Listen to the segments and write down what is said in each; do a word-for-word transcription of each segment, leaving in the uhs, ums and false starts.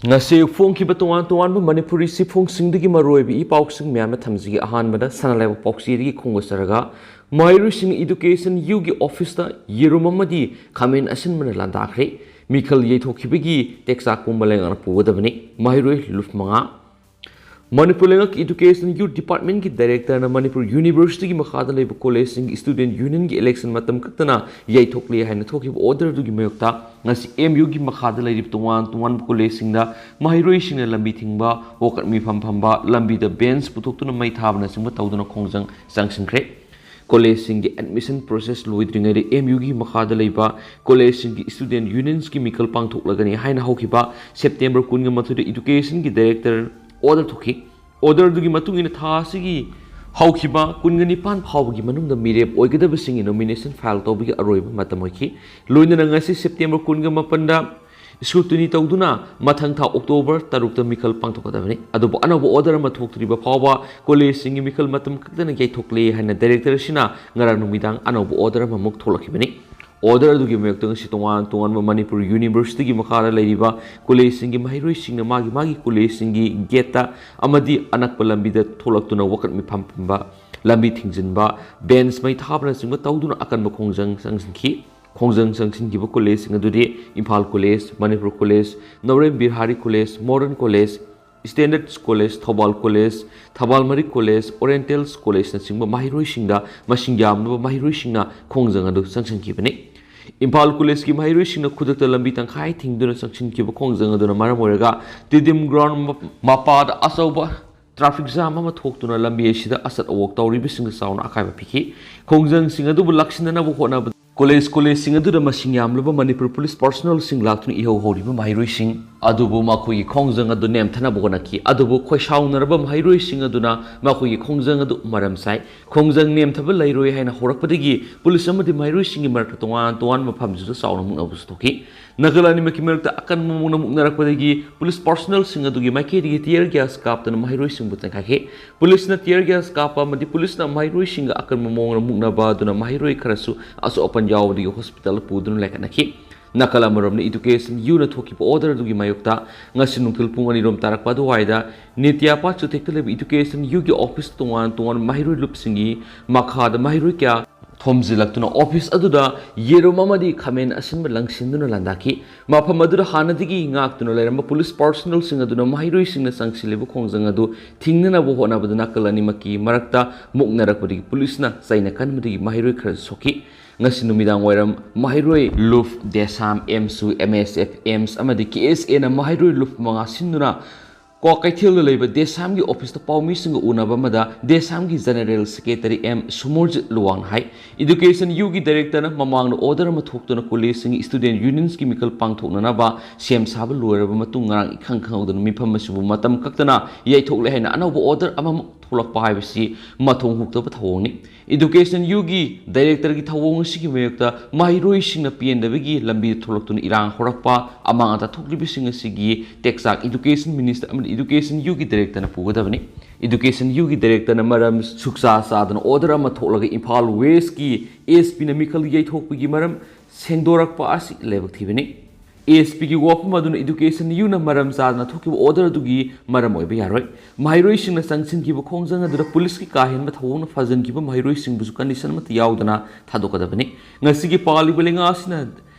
ꯉꯁꯤ ꯐꯣꯡꯈꯤꯕ ꯇꯣꯉꯥꯟ ꯇꯣꯉꯥꯟꯕ ꯃꯅꯤꯄꯨꯔꯤ ꯆꯦꯐꯣꯡꯁꯤꯡꯗꯒꯤ ꯃꯔꯨꯑꯣꯏꯕ ꯏ ꯄꯥꯎꯁꯤꯡ ꯃꯌꯥꯝ ꯑꯃ ꯊꯝꯖꯒꯦ꯫ ꯑꯍꯥꯟꯕꯗ ꯁꯅꯥ ꯂꯩꯕꯥꯛ ꯄꯥꯎꯆꯦꯗꯒꯤ ꯈꯣꯡꯗꯥꯖꯔꯒ, ꯃꯍꯩꯔꯣꯏꯁꯤꯡ Education U ꯒꯤ office ꯇ ꯌꯦꯔꯨꯝ ꯑꯃꯗꯤ ꯈꯥꯃꯦꯟ ꯑꯁꯤꯟꯕꯅ ꯂꯥꯟꯗꯥꯈ꯭ꯔꯦ꯫ ꯃꯤꯈꯜ ꯌꯩꯊꯣꯛꯈꯤꯕꯒꯤ ꯇꯦꯛꯆꯥꯛ ꯄꯨꯝꯕ ꯂꯩꯉꯥꯛꯅ ꯄꯨꯒꯗꯕꯅꯤ꯫ ꯃꯍꯩꯔꯣꯏ ꯂꯨꯞ ꯃꯉꯥ꯫ ꯃꯅꯤꯄꯨꯔ ꯂꯩꯉꯥꯛꯀꯤ Education U Department ꯀꯤ director ꯅ ꯃꯅꯤꯄꯨꯔ University ꯒꯤ ꯃꯈꯥꯗ ꯂꯩꯕ college ꯁꯤꯡꯒꯤ student union ꯒꯤ election ꯃꯇꯝ ꯀꯛꯇꯅ ꯌꯩꯊꯣꯛꯂꯦ ꯍꯥꯏꯅ ꯊꯣꯛꯈꯤꯕ order ꯑꯗꯨꯒꯤ ꯃꯥꯌꯣꯛꯇ ꯉꯁꯤ M U ꯒꯤ ꯃꯈꯥꯗ ꯂꯩꯔꯤꯕ ꯇꯣꯉꯥꯟ ꯇꯣꯉꯥꯟꯕ college ꯁꯤꯡꯗ ꯃꯍꯩꯔꯣꯏꯁꯤꯡꯅ ꯂꯝꯕꯤ ꯊꯤꯡꯕ, ꯋꯥꯀꯠ ꯃꯤꯐꯝ ꯐꯝꯕ, ꯂꯝꯕꯤꯗ bench ꯄꯨꯊꯣꯛꯇꯨꯅ ꯃꯩ ꯊꯥꯕꯅꯆꯤꯡꯕ ꯇꯧꯗꯨꯅ ꯈꯣꯡꯖꯪ ꯆꯪꯁꯤꯟꯈ꯭ꯔꯦ꯫ College ꯁꯤꯡꯒꯤ admission process ꯂꯣꯏꯗ꯭ꯔꯤꯉꯩꯗ M U ꯒꯤ ꯃꯈꯥꯗ ꯂꯩꯕ college ꯁꯤꯡꯒꯤ student unions ꯀꯤ ꯃꯤꯈꯜ ꯄꯥꯡꯊꯣꯛꯂꯒꯅꯤ ꯍꯥꯏꯅ ꯍꯧꯈꯤꯕ September ꯀꯨꯟꯒ ꯃꯥꯊꯣꯏꯗ Education ꯒꯤ director order ꯊꯣꯛꯈꯤ꯫ Order ꯑꯗꯨꯒꯤ ꯃꯇꯨꯡ ꯏꯟꯅ ꯊꯥ ꯑꯁꯤꯒꯤ ꯍꯧꯈꯤꯕ ꯀꯨꯟꯒ ꯅꯤꯄꯥꯟ ꯐꯥꯎꯕꯒꯤ ꯃꯅꯨꯡꯗ ꯃꯤꯔꯦꯞ ꯑꯣꯏꯒꯗꯕꯁꯤꯡꯒꯤ nomination file ꯇꯧꯕꯒꯤ ꯑꯔꯣꯏꯕ ꯃꯇꯝ ꯑꯣꯏꯈꯤ꯫ ꯂꯣꯏꯅꯅ ꯉꯁꯤ September ꯀꯨꯟꯒ ꯃꯥꯄꯟꯗ scrutiny ꯇꯧꯗꯨꯅ ꯃꯊꯪ ꯊꯥ October ꯇꯔꯨꯛꯇ ꯃꯤꯈꯜ ꯄꯥꯡꯊꯣꯛꯀꯗꯕꯅꯤ꯫ ꯑꯗꯨꯕꯨ ꯑꯅꯧꯕ order ꯑꯃ ꯊꯣꯛꯇ꯭ꯔꯤꯕ ꯐꯥꯎꯕ college ꯁꯤꯡꯒꯤ ꯃꯤꯈꯜ ꯃꯇꯝ ꯀꯛꯇꯅ ꯌꯩꯊꯣꯛꯂꯦ ꯍꯥꯏꯅ director ꯑꯁꯤꯅ ꯉꯔꯥꯡ ꯅꯨꯃꯤꯗꯥꯡ ꯑꯅꯧꯕ order ꯑꯃꯃꯨꯛ ꯊꯣꯛꯂꯛꯈꯤꯕꯅꯤ꯫ Order ꯑꯗꯨꯒꯤ ꯃꯥꯌꯣꯛꯇ ꯉꯁꯤ ꯇꯣꯉꯥꯟ ꯇꯣꯉꯥꯟꯕ ꯃꯅꯤꯄꯨꯔ University ꯒꯤ ꯃꯈꯥꯗ ꯂꯩꯔꯤꯕ college ꯁꯤꯡꯒꯤ ꯃꯍꯩꯔꯣꯏꯁꯤꯡꯅ ꯃꯥꯒꯤ ꯃꯥꯒꯤ college ꯁꯤꯡꯒꯤ gate ꯇ ꯑꯃꯗꯤ ꯑꯅꯛꯄ ꯂꯝꯕꯤꯗ ꯊꯣꯛꯂꯛꯇꯨꯅ ꯋꯥꯀꯠ ꯃꯤꯐꯝ ꯐꯝꯕ, ꯂꯝꯕꯤ ꯊꯤꯡꯖꯤꯟꯕ, bench ꯃꯩ ꯊꯥꯕꯅꯆꯤꯡꯕ ꯇꯧꯗꯨꯅ ꯑꯀꯟꯕ ꯈꯣꯡꯖꯪ ꯆꯪꯁꯤꯟꯈꯤ꯫ ꯈꯣꯡꯖꯪ ꯆꯪꯁꯤꯟꯈꯤꯕ college ꯁꯤꯡ ꯑꯗꯨꯗꯤ Imphal College, Manipur College, ꯅꯧꯔꯦꯝ Bihari College, Modern College, Standards College, Thoubal College, Thoubal ꯃꯔꯤꯛ College, Oriental College ꯅꯆꯤꯡꯕ ꯃꯍꯩꯔꯣꯏꯁꯤꯡꯗ ꯃꯁꯤꯡ ꯌꯥꯝꯂꯕ ꯃꯍꯩꯔꯣꯏꯁꯤꯡꯅ ꯈꯣꯡꯖꯪ ꯑꯗꯨ ꯆꯪꯁꯤꯟꯈꯤꯕꯅꯤ꯫ ꯏꯝꯐꯥꯜ College ꯀꯤ ꯃꯍꯩꯔꯣꯏꯁꯤꯡꯅ ꯈꯨꯗꯛꯇ ꯂꯝꯕꯤ ꯇꯪꯈꯥꯏ ꯊꯤꯡꯗꯨꯅ ꯆꯪꯁꯤꯟꯈꯤꯕ ꯈꯣꯡꯖꯪ ꯑꯗꯨꯅ ꯃꯔꯝ ꯑꯣꯏꯔꯒ ꯇꯤꯗꯤꯝ ground ꯃꯄꯥꯗ ꯑꯆꯧꯕ traffic jam ꯑꯃ ꯊꯣꯛꯇꯨꯅ ꯂꯝꯕꯤ ꯑꯁꯤꯗ ꯑꯆꯠ ꯑꯋꯣꯛ ꯇꯧꯔꯤꯕꯁꯤꯡꯗ ꯆꯥꯎꯅ ꯑꯀꯥꯏꯕ ꯄꯤꯈꯤ꯫ ꯈꯣꯡꯖꯪꯁꯤꯡ ꯑꯗꯨꯕꯨ ꯂꯥꯛꯁꯤꯟꯅꯅꯕ ꯍꯣꯠꯅꯕꯗ college, college ꯁꯤꯡ ꯑꯗꯨꯗ ꯃꯁꯤꯡ ꯌꯥꯝꯂꯕ ꯃꯅꯤꯄꯨꯔ police personnel ꯁꯤꯡ ꯂꯥꯛꯇꯨꯅ ꯏꯍꯧ ꯍꯧꯔꯤꯕ ꯃꯍꯩꯔꯣꯏꯁꯤꯡ ꯑꯗꯨꯕꯨ ꯃꯈꯣꯏꯒꯤ ꯈꯣꯡꯖꯪ ꯑꯗꯨ ꯅꯦꯝꯊꯅꯕ ꯍꯣꯠꯅꯈꯤ꯫ ꯑꯗꯨꯕꯨ ꯈꯣꯏꯁꯥꯎꯅꯔꯕ ꯃꯍꯩꯔꯣꯏꯁꯤꯡ ꯑꯗꯨꯅ ꯃꯈꯣꯏꯒꯤ ꯈꯣꯡꯖꯪ ꯑꯗꯨ ꯃꯔꯝ ꯆꯥꯏ꯫ ꯈꯣꯡꯖꯪ ꯅꯦꯝꯊꯕ ꯂꯩꯔꯣꯏ ꯍꯥꯏꯅ ꯍꯧꯔꯛꯄꯗꯒꯤ police ꯑꯃꯗꯤ ꯃꯍꯩꯔꯣꯏꯁꯤꯡꯒꯤ ꯃꯔꯛꯇ ꯇꯣꯉꯥꯟ ꯇꯣꯉꯥꯟꯕ ꯃꯐꯝꯁꯤꯗ ꯆꯥꯎꯅ ꯃꯨꯛꯅꯕꯁꯨ ꯊꯣꯛꯈꯤ꯫ ꯅꯥꯀꯜ ꯑꯅꯤꯃꯛꯀꯤ ꯃꯔꯛꯇ ꯑꯀꯟꯕ ꯃꯑꯣꯡꯗ ꯃꯨꯛꯅꯔꯛꯄꯗꯒꯤ police personnel ꯁꯤꯡ ꯑꯗꯨꯒꯤ ꯃꯥꯏꯀꯩꯗꯒꯤ tear gas ꯀꯥꯞꯇꯨꯅ ꯃꯍꯩꯔꯣꯏꯁꯤꯡꯕꯨ ꯆꯦꯟꯈꯥꯏꯈꯤ꯫ Police ꯅ tear gas ꯀꯥꯞꯄ ꯑꯃꯗꯤ police ꯅ ꯃꯍꯩꯔꯣꯏꯁꯤꯡꯒ ꯑꯀꯟꯕ ꯃꯑꯣꯡꯗ ꯃꯨꯛꯅꯕ ꯑꯗꯨꯅ ꯃꯍꯩꯔꯣꯏ ꯈꯔꯁꯨ ꯑꯁꯣꯛ ꯑꯄꯟ ꯌꯥꯎꯕꯗꯒꯤ hospital ꯄꯨꯗꯨꯅ ꯂꯥꯏꯀꯠꯅꯈꯤ꯫ ꯅꯥꯀꯜ ꯑꯃꯔꯣꯝꯗ Education U ꯅ ꯊꯣꯛꯈꯤꯕ order ꯑꯗꯨꯒꯤ ꯃꯥꯌꯣꯛꯇ ꯉꯁꯤ ꯅꯨꯡꯊꯤꯜ ꯄꯨꯡ ꯑꯅꯤꯔꯣꯝ ꯇꯥꯔꯛꯄ ꯑꯗꯨꯋꯥꯏꯗ ꯅꯤꯇ꯭ꯌꯥꯄꯥꯠ ꯆꯨꯊꯦꯛꯇ ꯂꯩꯕ Education U ꯒꯤ office ꯇꯣꯉꯥꯟ ꯇꯣꯉꯥꯟꯕ ꯃꯍꯩꯔꯣꯏ ꯂꯨꯞꯁꯤꯡꯒꯤ ꯃꯈꯥꯗ ꯃꯍꯩꯔꯣꯏ ꯀꯌꯥ ꯊꯣꯝꯖꯤꯜꯂꯛꯇꯨꯅ office ꯑꯗꯨꯗ ꯌꯦꯔꯨꯝ ꯑꯃꯗꯤ ꯈꯥꯃꯦꯟ ꯑꯁꯤꯟꯕ ꯂꯪꯁꯤꯟꯗꯨꯅ ꯂꯥꯟꯗꯥꯈꯤ꯫ ꯃꯐꯝ ꯑꯗꯨꯗ ꯍꯥꯟꯅꯗꯒꯤ ꯉꯥꯛꯇꯨꯅ ꯂꯩꯔꯝꯕ police personnel ꯁꯤꯡ ꯑꯗꯨꯅ ꯃꯍꯩꯔꯣꯏꯁꯤꯡꯅ ꯆꯪꯁꯤꯜꯂꯤꯕ ꯈꯣꯡꯖꯪ ꯑꯗꯨ ꯊꯤꯡꯅꯅꯕ ꯍꯣꯠꯅꯕꯗ ꯅꯥꯀꯜ ꯑꯅꯤꯃꯛꯀꯤ ꯃꯔꯛꯇ ꯃꯨꯛꯅꯔꯛꯄꯗꯒꯤ police ꯅ ꯆꯩꯅ ꯀꯟꯕꯗꯒꯤ ꯃꯍꯩꯔꯣꯏ ꯈꯔ ꯁꯣꯛꯈꯤ꯫ ꯉꯁꯤ ꯅꯨꯃꯤꯗꯥꯡ ꯋꯥꯏꯔꯝ ꯃꯍꯩꯔꯣꯏ ꯂꯨꯞ ꯗꯦꯁꯥꯝ, ꯑꯦꯝꯁꯨ, M S F, AIMS ꯑꯃꯗꯤ K S A ꯅ ꯃꯍꯩꯔꯣꯏ ꯂꯨꯞ ꯃꯉꯥ ꯁꯤꯟꯗꯨꯅ ꯀ꯭ꯋꯥꯀꯩꯊꯦꯜꯗ ꯂꯩꯕ ꯗꯦꯁꯥꯝꯒꯤ office ꯇ ꯄꯥꯎꯃꯤꯁꯤꯡꯒ ꯎꯅꯕ ꯑꯃꯗ ꯗꯦꯁꯥꯝꯒꯤ General Secretary M ꯁꯨꯃꯔꯖꯤꯠ ꯂꯨꯋꯥꯡꯅ ꯍꯥꯏ꯫ Education U ꯒꯤ director ꯅ ꯃꯃꯥꯡꯗ order ꯑꯃ ꯊꯣꯛꯇꯨꯅ college ꯁꯤꯡꯒꯤ student unions ꯀꯤ ꯃꯤꯈꯜ ꯄꯥꯡꯊꯣꯛꯅꯅꯕ ꯁꯦꯝ ꯁꯥꯕ ꯂꯣꯏꯔꯕ ꯃꯇꯨꯡ ꯉꯔꯥꯡ ꯏꯈꯪ ꯈꯪꯍꯧꯗꯅ ꯃꯤꯐꯝ ꯑꯁꯤꯕꯨ ꯃꯇꯝ ꯀꯛꯇꯅ ꯌꯩꯊꯣꯛꯂꯦ ꯍꯥꯏꯅ ꯑꯅꯧꯕ order ꯑꯃꯃꯨꯛ ꯊꯣꯛꯂꯛꯄ ꯍꯥꯏꯕꯁꯤ ꯃꯊꯣꯡ ꯍꯨꯛꯇꯕ ꯊꯧꯑꯣꯡꯅꯤ꯫ Education U ꯒꯤ director ꯒꯤ ꯊꯧꯑꯣꯡ ꯑꯁꯤꯒꯤ ꯃꯥꯌꯣꯛꯇ ꯃꯍꯩꯔꯣꯏꯁꯤꯡꯅ ꯄꯦꯟꯗꯕꯒꯤ ꯂꯝꯕꯤꯗ ꯊꯣꯛꯂꯛꯇꯨꯅ ꯏꯔꯥꯡ ꯍꯧꯔꯛꯄ, ꯑꯃꯥꯡ ꯑꯇꯥ ꯊꯣꯛꯂꯤꯕꯁꯤꯡ ꯑꯁꯤꯒꯤ ꯇꯦꯛꯆꯥꯛ Education Minister ꯑꯃꯗꯤ Education U ꯒꯤ director ꯅ ꯄꯨꯒꯗꯕꯅꯤ꯫ Education U ꯒꯤ director ꯅ ꯃꯔꯝ ꯁꯨꯛꯆꯥ ꯆꯥꯗꯅ order ꯑꯃ ꯊꯣꯛꯂꯒ ꯏꯝꯐꯥꯜ West ꯀꯤ S P ꯅ ꯃꯤꯈꯜ ꯌꯩꯊꯣꯛꯄꯒꯤ ꯃꯔꯝ ꯁꯦꯡꯗꯣꯔꯛꯄ ꯑꯁꯤ ꯂꯥꯏꯕꯛ ꯊꯤꯕꯅꯤ꯫ S P ꯒꯤ ꯋꯥꯐꯝ ꯑꯗꯨꯅ Education U ꯅ ꯃꯔꯝ ꯆꯥꯗꯅ ꯊꯣꯛꯈꯤꯕ order ꯑꯗꯨꯒꯤ ꯃꯔꯝ ꯑꯣꯏꯕ ꯌꯥꯔꯣꯏ꯫ ꯃꯍꯩꯔꯣꯏꯁꯤꯡꯅ ꯆꯪꯁꯤꯟꯈꯤꯕ ꯈꯣꯡꯖꯪ ꯑꯗꯨꯗ police ꯀꯤ ꯀꯥ ꯍꯦꯟꯕ ꯊꯧꯑꯣꯡꯅ ꯐꯥꯖꯤꯟꯈꯤꯕ ꯃꯍꯩꯔꯣꯏꯁꯤꯡꯕꯨꯁꯨ condition ꯑꯃꯠꯇ ꯌꯥꯎꯗꯅ ꯊꯥꯗꯣꯛꯀꯗꯕꯅꯤ꯫ ꯉꯁꯤꯒꯤ ꯄꯥꯜꯂꯤꯕ ꯂꯩꯉꯥꯛ ꯑꯁꯤꯅ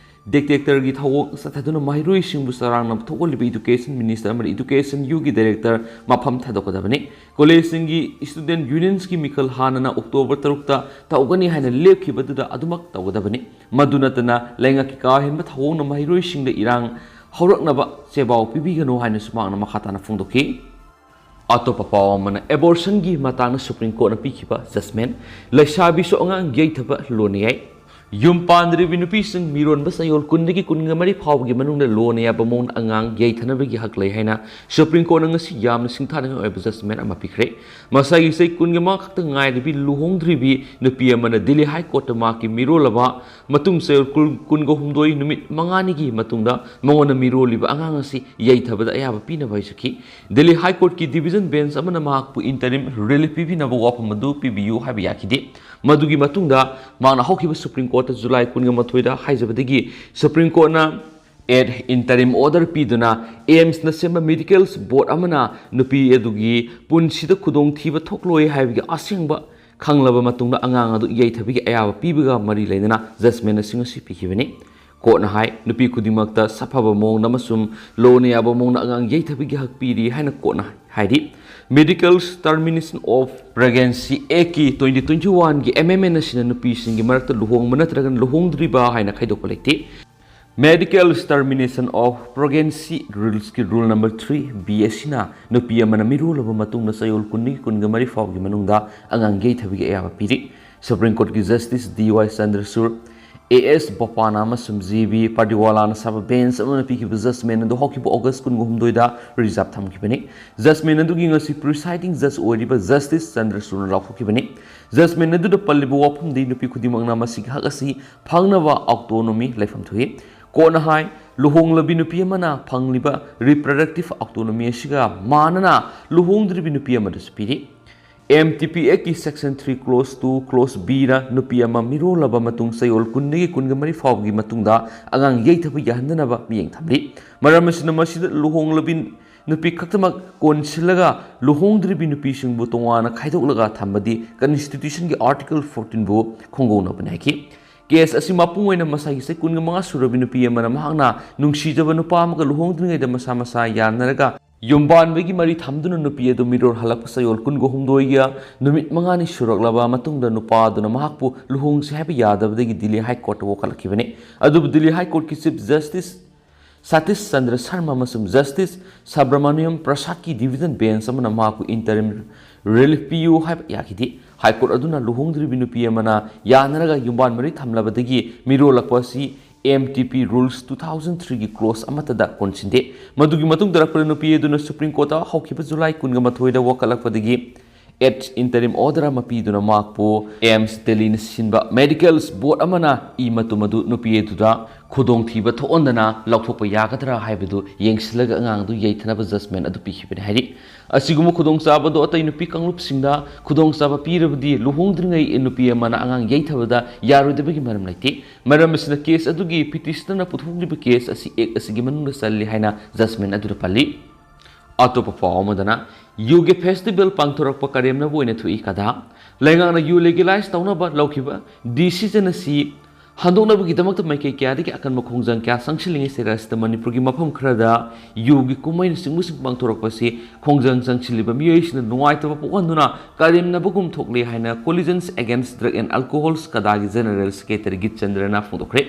dictator ꯒꯤ ꯊꯧꯑꯣꯡ ꯆꯠꯊꯗꯨꯅ ꯃꯍꯩꯔꯣꯏꯁꯤꯡꯕꯨ ꯆꯔꯥꯡꯅꯕ ꯊꯣꯛꯍꯜꯂꯤꯕ Education Minister ꯑꯃꯗꯤ Education U ꯒꯤ director ꯃꯐꯝ ꯊꯥꯗꯣꯛꯀꯗꯕꯅꯤ꯫ College ꯁꯤꯡꯒꯤ student unions ꯀꯤ ꯃꯤꯈꯜ ꯍꯥꯟꯅꯅ October ꯇꯔꯨꯛꯇ ꯇꯧꯒꯅꯤ ꯍꯥꯏꯅ ꯂꯦꯞꯈꯤꯕꯗꯨꯗ ꯑꯗꯨꯃꯛ ꯇꯧꯒꯗꯕꯅꯤ꯫ ꯃꯗꯨ ꯅꯠꯇꯅ ꯂꯩꯉꯥꯛꯀꯤ ꯀꯥ ꯍꯦꯟꯕ ꯊꯧꯑꯣꯡꯅ ꯃꯍꯩꯔꯣꯏꯁꯤꯡꯗ ꯏꯔꯥꯡ ꯍꯧꯔꯛꯅꯕ ꯆꯦꯕꯥꯎ ꯄꯤꯕꯤꯒꯅꯨ ꯍꯥꯏꯅꯁꯨ ꯃꯍꯥꯛꯅ ꯃꯈꯥ ꯇꯥꯅ ꯐꯣꯡꯗꯣꯛꯈꯤ꯫ ꯑꯇꯣꯞꯄ ꯄꯥꯎ ꯑꯃꯅ abortion ꯒꯤ ꯃꯇꯥꯡꯗ Supreme Court ꯅ ꯄꯤꯈꯤꯕ judgment꯫ ꯂꯩꯁꯥꯕꯤꯁꯨ ꯑꯉꯥꯡ ꯌꯩꯊꯕ ꯂꯣꯟꯅ ꯌꯥꯏ꯫ ꯌꯨꯝ ꯄꯥꯟꯗ꯭ꯔꯤꯕꯤ ꯅꯨꯄꯤꯁꯤꯡ ꯃꯤꯔꯣꯟꯕ ꯆꯌꯣꯜ ꯀꯨꯟꯗꯒꯤ ꯀꯨꯟꯒ ꯃꯔꯤ ꯐꯥꯎꯕꯒꯤ ꯃꯅꯨꯡꯗ ꯂꯣꯟꯅ ꯌꯥꯕ ꯃꯑꯣꯡꯗ ꯑꯉꯥꯡ ꯌꯩꯊꯅꯕꯒꯤ ꯍꯛ ꯂꯩ ꯍꯥꯏꯅ Supreme Court ꯅ ꯉꯁꯤ ꯌꯥꯝꯅ ꯁꯤꯡꯊꯥꯅꯤꯡꯉꯥꯏ ꯑꯣꯏꯕ judgment ꯑꯃ ꯄꯤꯈ꯭ꯔꯦ꯫ ꯃꯁꯥꯒꯤ ꯆꯍꯤ ꯀꯨꯟꯒ ꯃꯉꯥ ꯈꯛꯇ ꯉꯥꯏꯔꯤꯕꯤ ꯂꯨꯍꯣꯡꯗ꯭ꯔꯤꯕꯤ ꯅꯨꯄꯤ ꯑꯃꯅ Delhi High Court ꯇ ꯃꯍꯥꯛꯀꯤ ꯃꯤꯔꯣꯜꯂꯕ ꯃꯇꯨꯡ ꯆꯌꯣꯜ ꯀꯨꯟ, ꯀꯨꯟꯒ ꯍꯨꯝꯗꯣꯏ ꯅꯨꯃꯤꯠ ꯃꯉꯥꯅꯤꯒꯤ ꯃꯇꯨꯡꯗ ꯃꯉꯣꯟꯗ ꯃꯤꯔꯣꯜꯂꯤꯕ ꯑꯉꯥꯡ ꯑꯁꯤ ꯌꯩꯊꯕꯗ ꯑꯌꯥꯕ ꯄꯤꯅꯕ ꯍꯥꯏꯖꯈꯤ꯫ Delhi High Court ꯀꯤ division bench ꯑꯃꯅ ꯃꯍꯥꯛꯄꯨ interim relief ꯄꯤꯕꯤꯅꯕ ꯋꯥꯐꯝ ꯑꯗꯨ ꯄꯤꯕꯤꯌꯨ ꯍꯥꯏꯕ ꯌꯥꯈꯤꯗꯦ꯫ ꯃꯗꯨꯒꯤ ꯃꯇꯨꯡꯗ ꯃꯍꯥꯛꯅ ꯍꯧꯈꯤꯕ Supreme Court ꯀꯣꯔꯠꯇ ꯖꯨꯂꯥꯏ ꯀꯨꯟꯒ ꯃꯥꯊꯣꯏꯗ ꯍꯥꯏꯖꯕꯗꯒꯤ ꯁꯨꯄ꯭ꯔꯤꯝ ꯀꯣꯔꯠꯅ ꯑꯦꯗ ꯏꯟꯇꯔꯤꯝ ꯑꯣꯔꯗꯔ ꯄꯤꯗꯨꯅ ꯑꯦꯝꯁꯅ ꯁꯦꯝꯕ ꯃꯦꯗꯤꯀꯦꯜ ꯕꯣꯔꯗ ꯑꯃꯅ ꯅꯨꯄꯤ ꯑꯗꯨꯒꯤ ꯄꯨꯟꯁꯤꯗ ꯈꯨꯗꯣꯡꯊꯤꯕ ꯊꯣꯛꯂꯣꯏ ꯍꯥꯏꯕꯒꯤ ꯑꯁꯦꯡꯕ ꯈꯪꯂꯕ ꯃꯇꯨꯡꯗ ꯑꯉꯥꯡ ꯑꯗꯨ ꯌꯩꯊꯕꯒꯤ ꯑꯌꯥꯕ ꯄꯤꯕꯒ ꯃꯔꯤ ꯂꯩꯅꯅ ꯖꯁꯃꯦꯟ ꯑꯁꯤ ꯉꯁꯤ ꯄꯤꯈꯤꯕꯅꯤ꯫ ꯀꯣꯔꯠꯅ ꯍꯥꯏ, ꯅꯨꯄꯤ ꯈꯨꯗꯤꯡꯃꯛꯇ ꯁꯥꯐꯕ ꯃꯑꯣꯡꯗ ꯑꯃꯁꯨꯡ ꯂꯣꯟꯅ ꯌꯥꯕ ꯃꯑꯣꯡꯗ ꯑꯉꯥꯡ ꯌꯩꯊꯕꯒꯤ ꯍꯛ ꯄꯤꯔꯤ ꯍꯥꯏꯅ ꯀꯣꯔꯠꯅ ꯍꯥꯏꯔꯤ꯫ Medical Termination of Pregnancy Actꯀꯤ twenty twenty oneꯒꯤ ꯑꯦꯃꯦꯟꯃꯦꯟ ꯑꯁꯤꯅ ꯅꯨꯄꯤꯁꯤꯡꯒꯤ ꯃꯔꯛꯇ ꯂꯨꯍꯣꯡꯕ ꯅꯠꯇ꯭ꯔꯒ ꯂꯨꯍꯣꯡꯗ꯭ꯔꯤꯕ ꯍꯥꯏꯅ ꯈꯥꯏꯗꯣꯛꯄ ꯂꯩꯇꯦ꯫ Medical Termination of Pregnancy Rulesꯀꯤ rule number three B ꯑꯁꯤꯅ ꯅꯨꯄꯤ ꯑꯃꯅ ꯃꯤꯔꯣꯜꯂꯕ ꯃꯇꯨꯡꯗ ꯆꯌꯣꯜ ꯀꯨꯟꯗꯒꯤ ꯀꯨꯟꯒ ꯃꯔꯤ ꯐꯥꯎꯕꯒꯤ ꯃꯅꯨꯡꯗ ꯑꯉꯥꯡ ꯌꯩꯊꯕꯒꯤ ꯑꯌꯥꯕ ꯄꯤꯔꯤ꯫ Supreme ꯀꯣꯔꯠꯀꯤ justice D Y ꯆꯟꯗ꯭ꯔꯆꯨꯔ, A S ꯕꯣꯄꯥꯅꯥ ꯑꯃꯁꯨꯡ ꯖꯦ ꯕꯤ ꯄꯥꯔꯗꯤꯋꯥꯂꯥꯅ ꯁꯥꯕ ꯕꯦꯟꯆ ꯑꯃꯅ ꯄꯤꯈꯤꯕ ꯖꯁꯃꯦꯟ ꯑꯗꯨ ꯍꯧꯈꯤꯕ ꯑꯣꯒꯁ ꯀꯨꯟꯒ ꯍꯨꯝꯗꯣꯏꯗ ꯔꯤꯖꯥꯔꯚ ꯊꯝꯈꯤꯕꯅꯤ꯫ ꯖꯁꯃꯦꯟ ꯑꯗꯨꯒꯤ ꯉꯁꯤ ꯄ꯭ꯔꯤꯁꯥꯏꯗꯤꯡ ꯖꯁ ꯑꯣꯏꯔꯤꯕ ꯖꯁꯇꯤꯁ ꯆꯟꯗ꯭ꯔꯆꯨꯔꯅ ꯂꯥꯎꯊꯣꯛꯈꯤꯕꯅꯤ꯫ ꯖꯁꯃꯦꯟ ꯑꯗꯨꯗ ꯄꯜꯂꯤꯕ ꯋꯥꯐꯝꯗꯤ ꯅꯨꯄꯤ ꯈꯨꯗꯤꯡꯃꯛꯅ ꯃꯁꯤꯒꯤ ꯍꯛ ꯑꯁꯤ ꯐꯪꯅꯕ ꯑꯣꯇꯣꯅꯣꯃꯤ ꯂꯩꯐꯝ ꯊꯣꯛꯏ꯫ ꯀꯣꯔꯠꯅ ꯍꯥꯏ, ꯂꯨꯍꯣꯡꯂꯕꯤ ꯅꯨꯄꯤ ꯑꯃꯅ ꯐꯪꯂꯤꯕ ꯔꯤꯄ꯭ꯔꯗꯛꯇꯤꯚ ꯑꯣꯇꯣꯅꯣꯃꯤ ꯑꯁꯤꯒ ꯃꯥꯟꯅꯅ ꯂꯨꯍꯣꯡꯗ꯭ꯔꯤꯕꯤ ꯅꯨꯄꯤ ꯑꯃꯗꯁꯨ ꯄꯤꯔꯤ꯫ ꯑꯦꯝ ꯇꯤ ꯄꯤ ꯑꯦꯛꯀꯤ section three clause two clause Bꯅ ꯅꯨꯄꯤ ꯑꯃ ꯃꯤꯔꯣꯜꯂꯕ ꯃꯇꯨꯡ ꯆꯌꯣꯜ ꯀꯨꯟꯗꯒꯤ ꯀꯨꯟꯒ ꯃꯔꯤ ꯐꯥꯎꯕꯒꯤ ꯃꯇꯨꯡꯗ ꯑꯉꯥꯡ ꯌꯩꯊꯕ ꯌꯥꯍꯟꯗꯅꯕ ꯃꯤꯠꯌꯦꯡ ꯊꯝꯂꯤ꯫ ꯃꯔꯝ ꯑꯁꯤꯅ ꯃꯁꯤꯗ ꯂꯨꯍꯣꯡꯂꯕꯤ ꯅꯨꯄꯤ ꯈꯛꯇꯃꯛ ꯀꯣꯟꯁꯤꯜꯂꯒ ꯂꯨꯍꯣꯡꯗ꯭ꯔꯤꯕꯤ ꯅꯨꯄꯤꯁꯤꯡꯕꯨ ꯇꯣꯉꯥꯟꯅ ꯈꯥꯏꯗꯣꯛꯂꯒ ꯊꯝꯕꯗꯤ constitutionꯒꯤ article fourteenꯕꯨ ꯈꯣꯡꯒꯧꯅꯕꯅꯤ ꯍꯥꯏꯈꯤ꯫ ꯀꯦꯁ ꯑꯁꯤ ꯃꯄꯨꯡ ꯑꯣꯏꯅ ꯃꯁꯥꯒꯤ ꯆꯍꯤ ꯀꯨꯟꯒ ꯃꯉꯥ ꯁꯨꯔꯕꯤ ꯅꯨꯄꯤ ꯑꯃꯅ ꯃꯍꯥꯛꯅ ꯅꯨꯡꯁꯤꯖꯕ ꯅꯨꯄꯥ ꯑꯃꯒ ꯂꯨꯍꯣꯡꯗ꯭ꯔꯤꯉꯩꯗ ꯃꯁꯥ ꯃꯁꯥ ꯌꯥꯅꯔꯒ ꯌꯨꯝꯕꯥꯟꯕꯒꯤ ꯃꯔꯤ ꯊꯝꯗꯨꯅ ꯅꯨꯄꯤ ꯑꯗꯨ ꯃꯤꯔꯣꯜ ꯍꯜꯂꯛꯄ ꯆꯌꯣꯜ ꯀꯨꯟꯒ ꯍꯨꯝꯗꯣꯏꯒ ꯅꯨꯃꯤꯠ ꯃꯉꯥꯅꯤ ꯁꯨꯔꯛꯂꯕ ꯃꯇꯨꯡꯗ ꯅꯨꯄꯥ ꯑꯗꯨꯅ ꯃꯍꯥꯛꯄꯨ ꯂꯨꯍꯣꯡꯁꯤ ꯍꯥꯏꯕ ꯌꯥꯗꯕꯗꯒꯤ ꯗꯤꯜꯂꯤ ꯍꯥꯏ ꯀꯣꯔꯠꯇ ꯋꯥꯀꯠꯂꯛꯈꯤꯕꯅꯤ꯫ ꯑꯗꯨꯕꯨ ꯗꯤꯜꯂꯤ ꯍꯥꯏ ꯀꯣꯔꯠꯀꯤ ꯆꯤꯐ ꯖꯁꯇꯤꯁ ꯁꯇꯤꯁ ꯆꯟꯗ꯭ꯔ ꯁꯔꯃ ꯑꯃꯁꯨꯡ ꯖꯁꯇꯤꯁ ꯁꯕ꯭ꯔꯃꯅꯤꯌꯝ ꯄ꯭ꯔꯁꯥꯗꯀꯤ ꯗꯤꯚꯤꯖꯟ ꯕꯦꯟꯆ ꯑꯃꯅ ꯃꯍꯥꯛꯄꯨ ꯏꯟꯇꯔꯤꯝ ꯔꯤꯂꯤꯐ ꯄꯤꯌꯨ ꯍꯥꯏꯕ ꯌꯥꯈꯤꯗꯦ꯫ ꯍꯥꯏ ꯀꯣꯔꯠ ꯑꯗꯨꯅ ꯂꯨꯍꯣꯡꯗ꯭ꯔꯤꯕꯤ ꯅꯨꯄꯤ ꯑꯃꯅ ꯌꯥꯅꯔꯒ ꯌꯨꯝꯕꯥꯟ ꯃꯔꯤ ꯊꯝꯂꯕꯗꯒꯤ ꯃꯤꯔꯣꯜꯂꯛꯄ ꯑꯁꯤ ꯑꯦꯝ ꯇꯤ ꯄꯤ ꯔꯨꯜꯁ two thousand threeꯒꯤ clause ꯑꯃꯠꯇꯗ ꯀꯣꯟꯁꯤꯟꯗꯦ꯫ ꯃꯗꯨꯒꯤ ꯃꯇꯨꯡ ꯇꯥꯔꯛꯄꯗ ꯅꯨꯄꯤ ꯑꯗꯨꯅ ꯁꯨꯄ꯭ꯔꯤꯝ ꯀꯣꯔꯠꯇ ꯍꯧꯈꯤꯕ ꯖꯨꯂꯥꯏ ꯀꯨꯟꯒ ꯃꯥꯊꯣꯏꯗ ꯋꯥꯀꯠꯂꯛꯄꯗꯒꯤ ꯑꯦꯠ ꯏꯟꯇꯔꯤꯝ ꯑꯣꯔꯗꯔ ꯑꯃ ꯄꯤꯗꯨꯅ ꯃꯍꯥꯛꯄꯨ ꯑꯦꯝꯁ ꯗꯦꯜꯂꯤꯅ ꯁꯤꯟꯕ ꯃꯦꯗꯤꯀꯦꯜꯁ ꯕꯣꯔꯗ ꯑꯃꯅ ꯏ ꯃꯇꯨꯝ ꯑꯗꯨ ꯅꯨꯄꯤ ꯑꯗꯨꯗ ꯈꯨꯗꯣꯡꯊꯤꯕ ꯊꯣꯛꯍꯟꯗꯅ ꯂꯧꯊꯣꯛꯄ ꯌꯥꯒꯗ꯭ꯔꯥ ꯍꯥꯏꯕꯗꯨ ꯌꯦꯡꯁꯤꯜꯂꯒ ꯑꯉꯥꯡ ꯑꯗꯨ ꯌꯩꯊꯅꯕ ꯖꯖꯃꯦꯟ ꯑꯗꯨ ꯄꯤꯈꯤꯕꯅꯤ ꯍꯥꯏꯔꯤ꯫ ꯑꯁꯤꯒꯨꯝꯕ ꯈꯨꯗꯣꯡꯆꯥꯕ ꯑꯗꯨ ꯑꯇꯩ ꯅꯨꯄꯤ ꯀꯥꯡꯂꯨꯞꯁꯤꯡꯗ ꯈꯨꯗꯣꯡꯆꯥꯕ ꯄꯤꯔꯕꯗꯤ ꯂꯨꯍꯣꯡꯗ꯭ꯔꯤꯉꯩ ꯅꯨꯄꯤ ꯑꯃꯅ ꯑꯉꯥꯡ ꯌꯩꯊꯕꯗ ꯌꯥꯔꯣꯏꯗꯕꯒꯤ ꯃꯔꯝ ꯂꯩꯇꯦ꯫ ꯃꯔꯝ ꯑꯁꯤꯅ ꯀꯦꯁ ꯑꯗꯨꯒꯤ ꯄꯤꯇꯤꯁꯅꯔꯅ ꯄꯨꯊꯣꯛꯂꯤꯕ ꯀꯦꯁ ꯑꯁꯤ ꯑꯦꯛ ꯑꯁꯤꯒꯤ ꯃꯅꯨꯡꯗ ꯆꯜꯂꯤ ꯍꯥꯏꯅ ꯖꯖꯃꯦꯟ ꯑꯗꯨꯗ ꯄꯜꯂꯤ꯫ ꯑꯇꯣꯞꯄ ꯄꯥꯎ ꯑꯃꯗꯅ, ꯌꯨꯒꯤ ꯐꯦꯁꯇꯤꯚꯦꯜ ꯄꯥꯡꯊꯣꯔꯛꯄ ꯀꯔꯦꯝꯅꯕ ꯑꯣꯏꯅ ꯊꯣꯛꯏ꯫ ꯀꯗꯥ ꯂꯩꯉꯥꯛꯅ ꯌꯨ ꯂꯤꯒꯦꯂꯥꯏꯖ ꯇꯧꯅꯕ ꯂꯧꯈꯤꯕ ꯗꯤꯁꯤꯖꯟ ꯑꯁꯤ ꯍꯟꯗꯣꯛꯅꯕꯒꯤꯗꯃꯛꯇ ꯃꯥꯏꯀꯩ ꯀꯌꯥꯗꯒꯤ ꯑꯀꯟꯕ ꯈꯣꯡꯖꯪ ꯀꯌꯥ ꯆꯪꯁꯤꯜꯂꯤꯉꯩ ꯁꯤꯗ ꯃꯅꯤꯄꯨꯔꯒꯤ ꯃꯐꯝ ꯈꯔꯗ ꯌꯨꯒꯤ ꯀꯨꯝꯍꯩꯅꯆꯤꯡꯕꯁꯤꯡ ꯄꯥꯡꯊꯣꯔꯛꯄꯁꯤ ꯈꯣꯡꯖꯪ ꯆꯪꯁꯤꯜꯂꯤꯕ ꯃꯤꯑꯣꯏꯁꯤꯡꯅ ꯅꯨꯡꯉꯥꯏꯇꯕ ꯄꯣꯛꯍꯟꯗꯨꯅ ꯀꯔꯦꯝꯅꯕꯒꯨꯝ ꯊꯣꯛꯂꯤ ꯍꯥꯏꯅ Coalition Against Drug and Alcohol, ꯀꯗꯥꯒꯤ ꯖꯦꯅꯔꯦꯜ ꯁꯦꯀ꯭ꯔꯦꯇꯔꯤ ꯒꯤꯠ ꯆꯟꯗ꯭ꯔꯅ ꯐꯣꯡꯗꯣꯛꯈ꯭ꯔꯦ꯫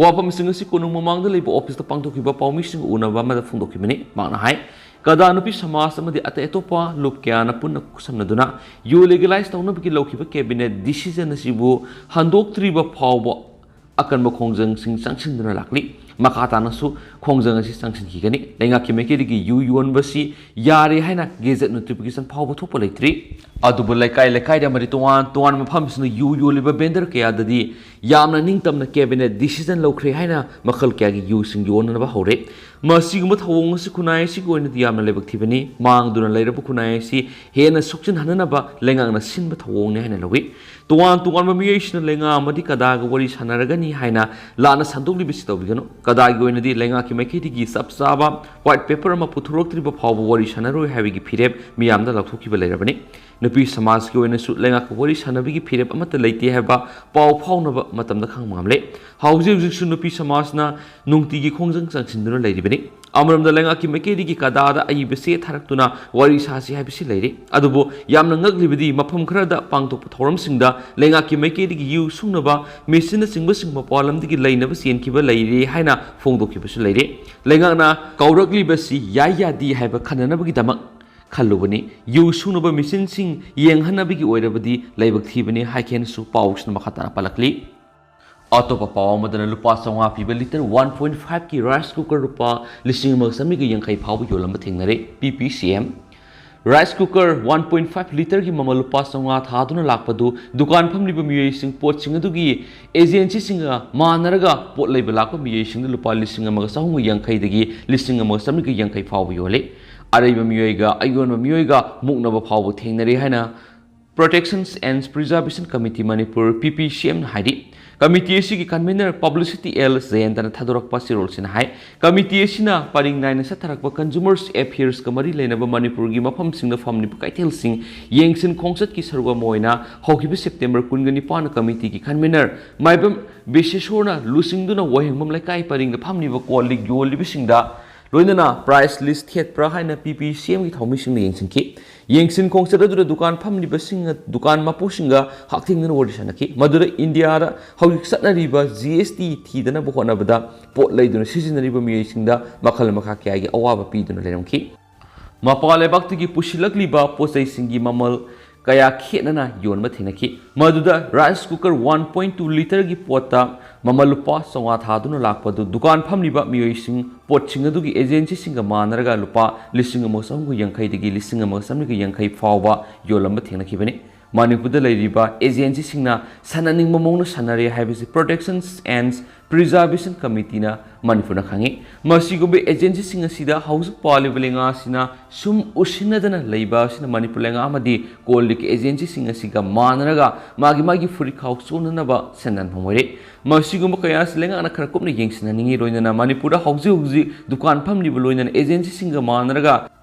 ꯋꯥꯐꯝꯁꯤꯡ ꯑꯁꯤ ꯀꯣꯅꯨꯡ ꯃꯃꯥꯡꯗ ꯂꯩꯕ ꯑꯣꯐꯤꯁꯇ ꯄꯥꯡꯊꯣꯛꯈꯤꯕ ꯄꯥꯎꯃꯤꯁꯤꯡꯒ ꯎꯅꯕ ꯑꯃꯗ ꯐꯣꯡꯗꯣꯛꯈꯤꯕꯅꯤ꯫ ꯃꯍꯥꯛꯅ ꯍꯥꯏ, ꯀꯗꯥ ꯅꯨꯄꯤ ꯁꯃꯥꯖ ꯑꯃꯗꯤ ꯑꯇꯩ ꯑꯇꯣꯞꯄ ꯂꯨꯞ ꯀꯌꯥꯅ ꯄꯨꯟꯅ ꯈꯨꯠꯁꯝꯅꯗꯨꯅ ꯌꯨ ꯂꯤꯒꯦꯂꯥꯏꯖ ꯇꯧꯅꯕꯒꯤ ꯂꯧꯈꯤꯕ ꯀꯦꯕꯤꯅꯦꯠ ꯗꯤꯁꯤꯖꯟ ꯑꯁꯤꯕꯨ ꯍꯟꯗꯣꯛꯇ꯭ꯔꯤꯕ ꯐꯥꯎꯕ ꯑꯀꯟꯕ ꯈꯣꯡꯖꯪꯁꯤꯡ ꯆꯪꯁꯤꯟꯗꯨꯅ ꯂꯥꯛꯂꯤ꯫ ꯃꯈꯥ ꯇꯥꯅꯁꯨ ꯈꯣꯡꯖꯪ ꯑꯁꯤ ꯆꯪꯁꯤꯟꯈꯤꯒꯅꯤ꯫ ꯂꯩꯉꯥꯛꯀꯤ ꯃꯥꯏꯀꯩꯗꯒꯤ ꯌꯨ ꯌꯣꯟꯕꯁꯤ ꯌꯥꯔꯦ ꯍꯥꯏꯅ ꯒꯦꯖꯦꯠ ꯅꯣꯇꯤꯐꯤꯀꯦꯁꯟ ꯐꯥꯎꯕ ꯊꯣꯛꯄ ꯂꯩꯇ꯭ꯔꯤ꯫ ꯑꯗꯨꯕꯨ ꯂꯩꯀꯥꯏ ꯂꯩꯀꯥꯏꯗ ꯑꯃꯗꯤ ꯇꯣꯉꯥꯟ ꯇꯣꯉꯥꯟꯕ ꯃꯐꯝꯁꯤꯡꯗ ꯌꯨ ꯌꯣꯜꯂꯤꯕ ꯚꯦꯟꯗꯔ ꯀꯌꯥꯗꯗꯤ ꯌꯥꯝꯅ ꯅꯤꯡꯇꯝꯅ ꯀꯦꯕꯤꯅꯦꯠ ꯗꯤꯁꯤꯖꯟ ꯂꯧꯈ꯭ꯔꯦ ꯍꯥꯏꯅ ꯃꯈꯜ ꯀꯌꯥꯒꯤ ꯌꯨꯁꯤꯡ ꯌꯣꯟꯅꯅꯕ ꯍꯧꯔꯦ꯫ ꯃꯁꯤꯒꯨꯝꯕ ꯊꯧꯑꯣꯡ ꯑꯁꯤ ꯈꯨꯟꯅꯥꯏ ꯑꯁꯤꯒꯤ ꯑꯣꯏꯅꯗꯤ ꯌꯥꯝꯅ ꯂꯥꯏꯕꯛ ꯊꯤꯕꯅꯤ꯫ ꯃꯥꯡꯗꯨꯅ ꯂꯩꯔꯕ ꯈꯨꯟꯅꯥꯏ ꯑꯁꯤ ꯍꯦꯟꯅ ꯁꯣꯛꯆꯤꯟꯍꯟꯅꯅꯕ ꯂꯩꯉꯥꯛꯅ ꯁꯤꯟꯕ ꯊꯧꯑꯣꯡꯅꯤ ꯍꯥꯏꯅ ꯂꯧꯏ꯫ ꯇꯣꯉꯥꯟ ꯇꯣꯉꯥꯟꯕ ꯃꯤꯑꯣꯏꯁꯤꯡꯅ ꯂꯩꯉꯥꯛ ꯑꯃꯗꯤ ꯀꯗꯥꯒ ꯋꯥꯔꯤ ꯁꯥꯟꯅꯔꯒꯅꯤ ꯍꯥꯏꯅ ꯂꯥꯟꯅ ꯁꯟꯗꯣꯛꯂꯤꯕꯁꯤ ꯇꯧꯕꯤꯒꯅꯨ꯫ ꯀꯗꯥꯒꯤ ꯑꯣꯏꯅꯗꯤ ꯂꯩꯉꯥꯛꯀꯤ ꯃꯥꯏꯀꯩꯗꯒꯤ ꯆꯞ ꯆꯥꯕ ꯋꯥꯏꯠ ꯄꯦꯄꯔ ꯑꯃ ꯄꯨꯊꯣꯔꯛꯇ꯭ꯔꯤꯕ ꯐꯥꯎꯕ ꯋꯥꯔꯤ ꯁꯥꯟꯅꯔꯣꯏ ꯍꯥꯏꯕꯒꯤ ꯐꯤꯔꯦꯞ ꯃꯤꯌꯥꯝꯗ ꯂꯥꯎꯊꯣꯛꯈꯤꯕ ꯂꯩꯔꯕꯅꯤ꯫ ꯅꯨꯄꯤ ꯁꯃꯥꯖꯀꯤ ꯑꯣꯏꯅꯁꯨ ꯂꯩꯉꯥꯛꯀ ꯋꯥꯔꯤ ꯁꯥꯟꯅꯕꯒꯤ ꯐꯤꯔꯦꯞ ꯑꯃꯠꯇ ꯂꯩꯇꯦ ꯍꯥꯏꯕ ꯄꯥꯎ ꯐꯥꯎꯅꯕ ꯃꯇꯝꯗ ꯈꯪꯕ ꯉꯝꯂꯦ꯫ ꯍꯧꯖꯤꯛ ꯍꯧꯖꯤꯛꯁꯨ ꯅꯨꯄꯤ ꯁꯃꯥꯖꯅ ꯅꯨꯡꯇꯤꯒꯤ ꯈꯣꯡꯖꯪ ꯆꯪꯁꯤꯟꯗꯨꯅ ꯂꯩꯔꯤꯕꯅꯤ꯫ ꯑꯃꯔꯣꯝꯗ ꯂꯩꯉꯥꯛꯀꯤ ꯃꯥꯏꯀꯩꯗꯒꯤ ꯀꯗꯥꯗ ꯑꯏꯕ ꯆꯦ ꯊꯥꯔꯛꯇꯨꯅ ꯋꯥꯔꯤ ꯁꯥꯁꯤ ꯍꯥꯏꯕꯁꯤ ꯂꯩꯔꯤ꯫ ꯑꯗꯨꯕꯨ ꯌꯥꯝꯅ ꯉꯛꯂꯤꯕꯗꯤ ꯃꯐꯝ ꯈꯔꯗ ꯄꯥꯡꯊꯣꯛꯄ ꯊꯧꯔꯝꯁꯤꯡꯗ ꯂꯩꯉꯥꯛꯀꯤ ꯃꯥꯏꯀꯩꯗꯒꯤ ꯌꯨ ꯁꯨꯡꯅꯕ ꯃꯦꯆꯤꯟꯅꯆꯤꯡꯕꯁꯤꯡ ꯃꯄꯥꯟ ꯂꯝꯗꯒꯤ ꯂꯩꯅꯕ ꯆꯦꯟꯈꯤꯕ ꯂꯩꯔꯦ ꯍꯥꯏꯅ ꯐꯣꯡꯗꯣꯛꯈꯤꯕꯁꯨ ꯂꯩꯔꯦ꯫ ꯂꯩꯉꯥꯛꯅ ꯀꯧꯔꯛꯂꯤꯕꯁꯤ ꯌꯥꯏ ꯌꯥꯗꯦ ꯍꯥꯏꯕ ꯈꯟꯅꯅꯕꯒꯤꯗꯃꯛ ꯈꯜꯂꯨꯕꯅꯤ꯫ ꯌꯨ ꯁꯨꯡꯅꯕ ꯃꯦꯆꯤꯟꯁꯤꯡ ꯌꯦꯡꯍꯟꯅꯕꯒꯤ ꯑꯣꯏꯔꯕꯗꯤ ꯂꯥꯏꯕꯛ ꯊꯤꯕꯅꯤ ꯍꯥꯏꯈꯦꯅꯁꯨ ꯄꯥꯎꯁꯤꯅ ꯃꯈꯥ ꯇꯥꯅ ꯄꯜꯂꯛꯂꯤ꯫ ꯑꯇꯣꯞꯄ ꯄꯥꯎ ꯑꯃꯗꯅ ꯂꯨꯄꯥ ꯆꯥꯝꯃꯉꯥ ꯄꯤꯕ ꯂꯤꯇꯔ ꯋꯥꯟ ꯄꯣꯏꯟ ꯐꯥꯏꯚꯀꯤ ꯔꯥꯏꯁ ꯀꯨꯀꯔ ꯂꯨꯄꯥ ꯂꯤꯁꯤꯡ ꯑꯃꯒ ꯆꯥꯃꯔꯤꯒ ꯌꯥꯡꯈꯩ ꯐꯥꯎꯕ ꯌꯣꯜꯂꯝꯕ ꯊꯦꯡꯅꯔꯦ꯫ ꯄꯤ ꯄꯤ ꯁꯤ M. Rice cooker one point five litre ꯒꯤ ꯃꯃꯜ ꯂꯨꯄꯥ ꯆꯥꯝꯃꯉꯥ ꯊꯥꯗꯨꯅ ꯂꯥꯛꯄꯗꯨ ꯗꯨꯀꯥꯟ ꯐꯝꯂꯤꯕ ꯃꯤꯑꯣꯏꯁꯤꯡ, ꯄꯣꯠꯁꯤꯡ ꯑꯗꯨꯒꯤ agency ꯁꯤꯡꯒ ꯃꯥꯟꯅꯔꯒ ꯄꯣꯠ ꯂꯩꯕ ꯂꯥꯛꯄ ꯃꯤꯑꯣꯏꯁꯤꯡꯗ ꯂꯨꯄꯥ ꯂꯤꯁꯤꯡ ꯑꯃꯒ ꯆꯍꯨꯝꯒ ꯌꯥꯡꯈꯩꯗꯒꯤ ꯂꯤꯁꯤꯡ ꯑꯃꯒ ꯆꯥꯃꯔꯤꯒ ꯌꯥꯡꯈꯩ ꯐꯥꯎꯕ ꯌꯣꯜꯂꯤ꯫ ꯑꯔꯩꯕ ꯃꯤꯑꯣꯏꯒ ꯑꯌꯣꯟꯕ ꯃꯤꯑꯣꯏꯒ ꯃꯨꯛꯅꯕ ꯐꯥꯎꯕ ꯊꯦꯡꯅꯔꯤ ꯍꯥꯏꯅ Protection and Preservation Committee Manipur, P P C M ꯅ ꯍꯥꯏꯔꯤ꯫ Committee ꯑꯁꯤꯒꯤ convener Publicity L ꯖꯌꯟꯇꯅ ꯊꯥꯗꯣꯔꯛꯄ ꯆꯦꯔꯣꯜꯁꯤꯅ ꯍꯥꯏ, committee ꯑꯁꯤꯅ ꯄꯔꯤꯡ ꯅꯥꯏꯅ ꯆꯠꯊꯔꯛꯄ Consumers Affairs ꯀ ꯃꯔꯤ ꯂꯩꯅꯕ ꯃꯅꯤꯄꯨꯔꯒꯤ ꯃꯐꯝꯁꯤꯡꯗ ꯐꯝꯂꯤꯕ ꯀꯩꯊꯦꯜꯁꯤꯡ ꯌꯦꯡꯁꯤꯟ ꯈꯣꯡꯆꯠꯀꯤ ꯁꯔꯨꯛ ꯑꯃ ꯑꯣꯏꯅ ꯍꯧꯈꯤꯕ September ꯀꯨꯟꯒ ꯅꯤꯄꯥꯟꯗ committee ꯒꯤ convener ꯃꯥꯏꯕꯝ ꯕꯤꯁꯦꯁꯣꯔꯅ ꯂꯨꯆꯤꯡꯗꯨꯅ ꯋꯥꯍꯦꯡꯕꯝ ꯂꯩꯀꯥꯏ ꯄꯔꯤꯡꯗ ꯐꯝꯂꯤꯕ ꯀꯣꯜ ꯂꯤꯛ ꯌꯣꯜꯂꯤꯕꯁꯤꯡꯗ ꯂꯣꯏꯅꯅ price list ꯊꯦꯠꯄ꯭ꯔꯥ ꯍꯥꯏꯅ P P C M ꯒꯤ ꯊꯧꯃꯤꯁꯤꯡꯅ ꯌꯦꯡꯁꯤꯟꯈꯤ꯫ ꯌꯦꯡꯁꯤꯟ ꯈꯣꯡꯆꯠ ꯑꯗꯨꯗ ꯗꯨꯀꯥꯟ ꯐꯝꯂꯤꯕꯁꯤꯡꯅ ꯗꯨꯀꯥꯟ ꯃꯄꯨꯁꯤꯡꯒ ꯍꯛꯊꯦꯡꯅꯅ ꯋꯥꯔꯤ ꯁꯥꯟꯅꯈꯤ꯫ ꯃꯗꯨꯗ ꯏꯟꯗꯤꯌꯥꯗ ꯍꯧꯖꯤꯛ ꯆꯠꯅꯔꯤꯕ G S T ꯊꯤꯗꯅꯕ ꯍꯣꯠꯅꯕꯗ ꯄꯣꯠ ꯂꯩꯗꯨꯅ ꯁꯤꯖꯤꯟꯅꯔꯤꯕ ꯃꯤꯑꯣꯏꯁꯤꯡꯗ ꯃꯈꯜ ꯃꯈꯥ ꯀꯌꯥꯒꯤ ꯑꯋꯥꯕ ꯄꯤꯗꯨꯅ ꯂꯩꯔꯝꯈꯤ꯫ ꯃꯄꯥꯟ ꯂꯩꯕꯥꯛꯇꯒꯤ ꯄꯨꯁꯤꯜꯂꯛꯂꯤꯕ ꯄꯣꯠ ꯆꯩꯁꯤꯡꯒꯤ ꯃꯃꯜ ꯀꯌꯥ ꯈꯦꯠꯅꯅ ꯌꯣꯟꯕ ꯊꯦꯡꯅꯈꯤ꯫ ꯃꯗꯨꯗ rice cooker one point two litre ꯒꯤ ꯄꯣꯠꯇ ꯃꯃꯜ ꯂꯨꯄꯥ ꯆꯥꯝꯃꯉꯥ ꯊꯥꯗꯨꯅ ꯂꯥꯛꯄ ꯑꯗꯨ ꯗꯨꯀꯥꯟ ꯐꯝꯂꯤꯕ ꯃꯤꯑꯣꯏꯁꯤꯡ ꯄꯣꯠꯁꯤꯡ ꯑꯗꯨꯒꯤ agency ꯁꯤꯡꯒ ꯃꯥꯟꯅꯔꯒ ꯂꯨꯄꯥ ꯂꯤꯁꯤꯡ ꯑꯃꯒ ꯆꯍꯨꯝꯒ ꯌꯥꯡꯈꯩꯗꯒꯤ ꯂꯤꯁꯤꯡ ꯑꯃꯒ ꯆꯥꯃꯔꯤꯒ ꯌꯥꯡꯈꯩ ꯐꯥꯎꯕ ꯌꯣꯜꯂꯝꯕ ꯊꯦꯡꯅꯈꯤꯕꯅꯤ꯫ ꯃꯅꯤꯄꯨꯔꯗ ꯂꯩꯔꯤꯕ agency ꯁꯤꯡꯅ ꯁꯥꯟꯅꯅꯤꯡꯕ ꯃꯑꯣꯡꯗ ꯁꯥꯟꯅꯔꯦ ꯍꯥꯏꯕꯁꯤ Protection and Preservation Committee ꯅ ꯃꯅꯤꯄꯨꯔꯅ ꯈꯪꯉꯤ꯫ ꯃꯁꯤꯒꯨꯝꯕ agency ꯁꯤꯡ ꯑꯁꯤꯗ ꯍꯧꯖꯤꯛ ꯄꯥꯜꯂꯤꯕ ꯂꯩꯉꯥꯛ ꯑꯁꯤꯅ ꯁꯨꯝ ꯎꯁꯤꯟꯅꯗꯅ ꯂꯩꯕ ꯑꯁꯤꯅ ꯃꯅꯤꯄꯨꯔ ꯂꯩꯉꯥꯛ ꯑꯃꯗꯤ ꯀꯣꯜ ꯂꯤꯛꯀꯤ agency ꯁꯤꯡ ꯑꯁꯤꯒ ꯃꯥꯟꯅꯔꯒ ꯃꯥꯒꯤ ꯃꯥꯒꯤ ꯐꯨꯔꯤꯠꯈꯥꯎ ꯆꯣꯟꯅꯅꯕ ꯁꯦꯟꯗꯟ ꯐꯪꯕ ꯑꯣꯏꯔꯦ꯫ ꯃꯁꯤꯒꯨꯝꯕ ꯀꯌꯥ ꯑꯁꯤ ꯂꯩꯉꯥꯛꯅ ꯈꯔ ꯀꯨꯞꯅ ꯌꯦꯡꯁꯤꯟꯍꯟꯅꯤꯡꯏ꯫ ꯂꯣꯏꯅꯅ ꯃꯅꯤꯄꯨꯔꯗ ꯍꯧꯖꯤꯛ ꯍꯧꯖꯤꯛ ꯗꯨꯀꯥꯟ ꯐꯝꯂꯤꯕ ꯂꯣꯏꯅꯅ agency ꯁꯤꯡꯒ ꯃꯥꯟꯅꯔꯒ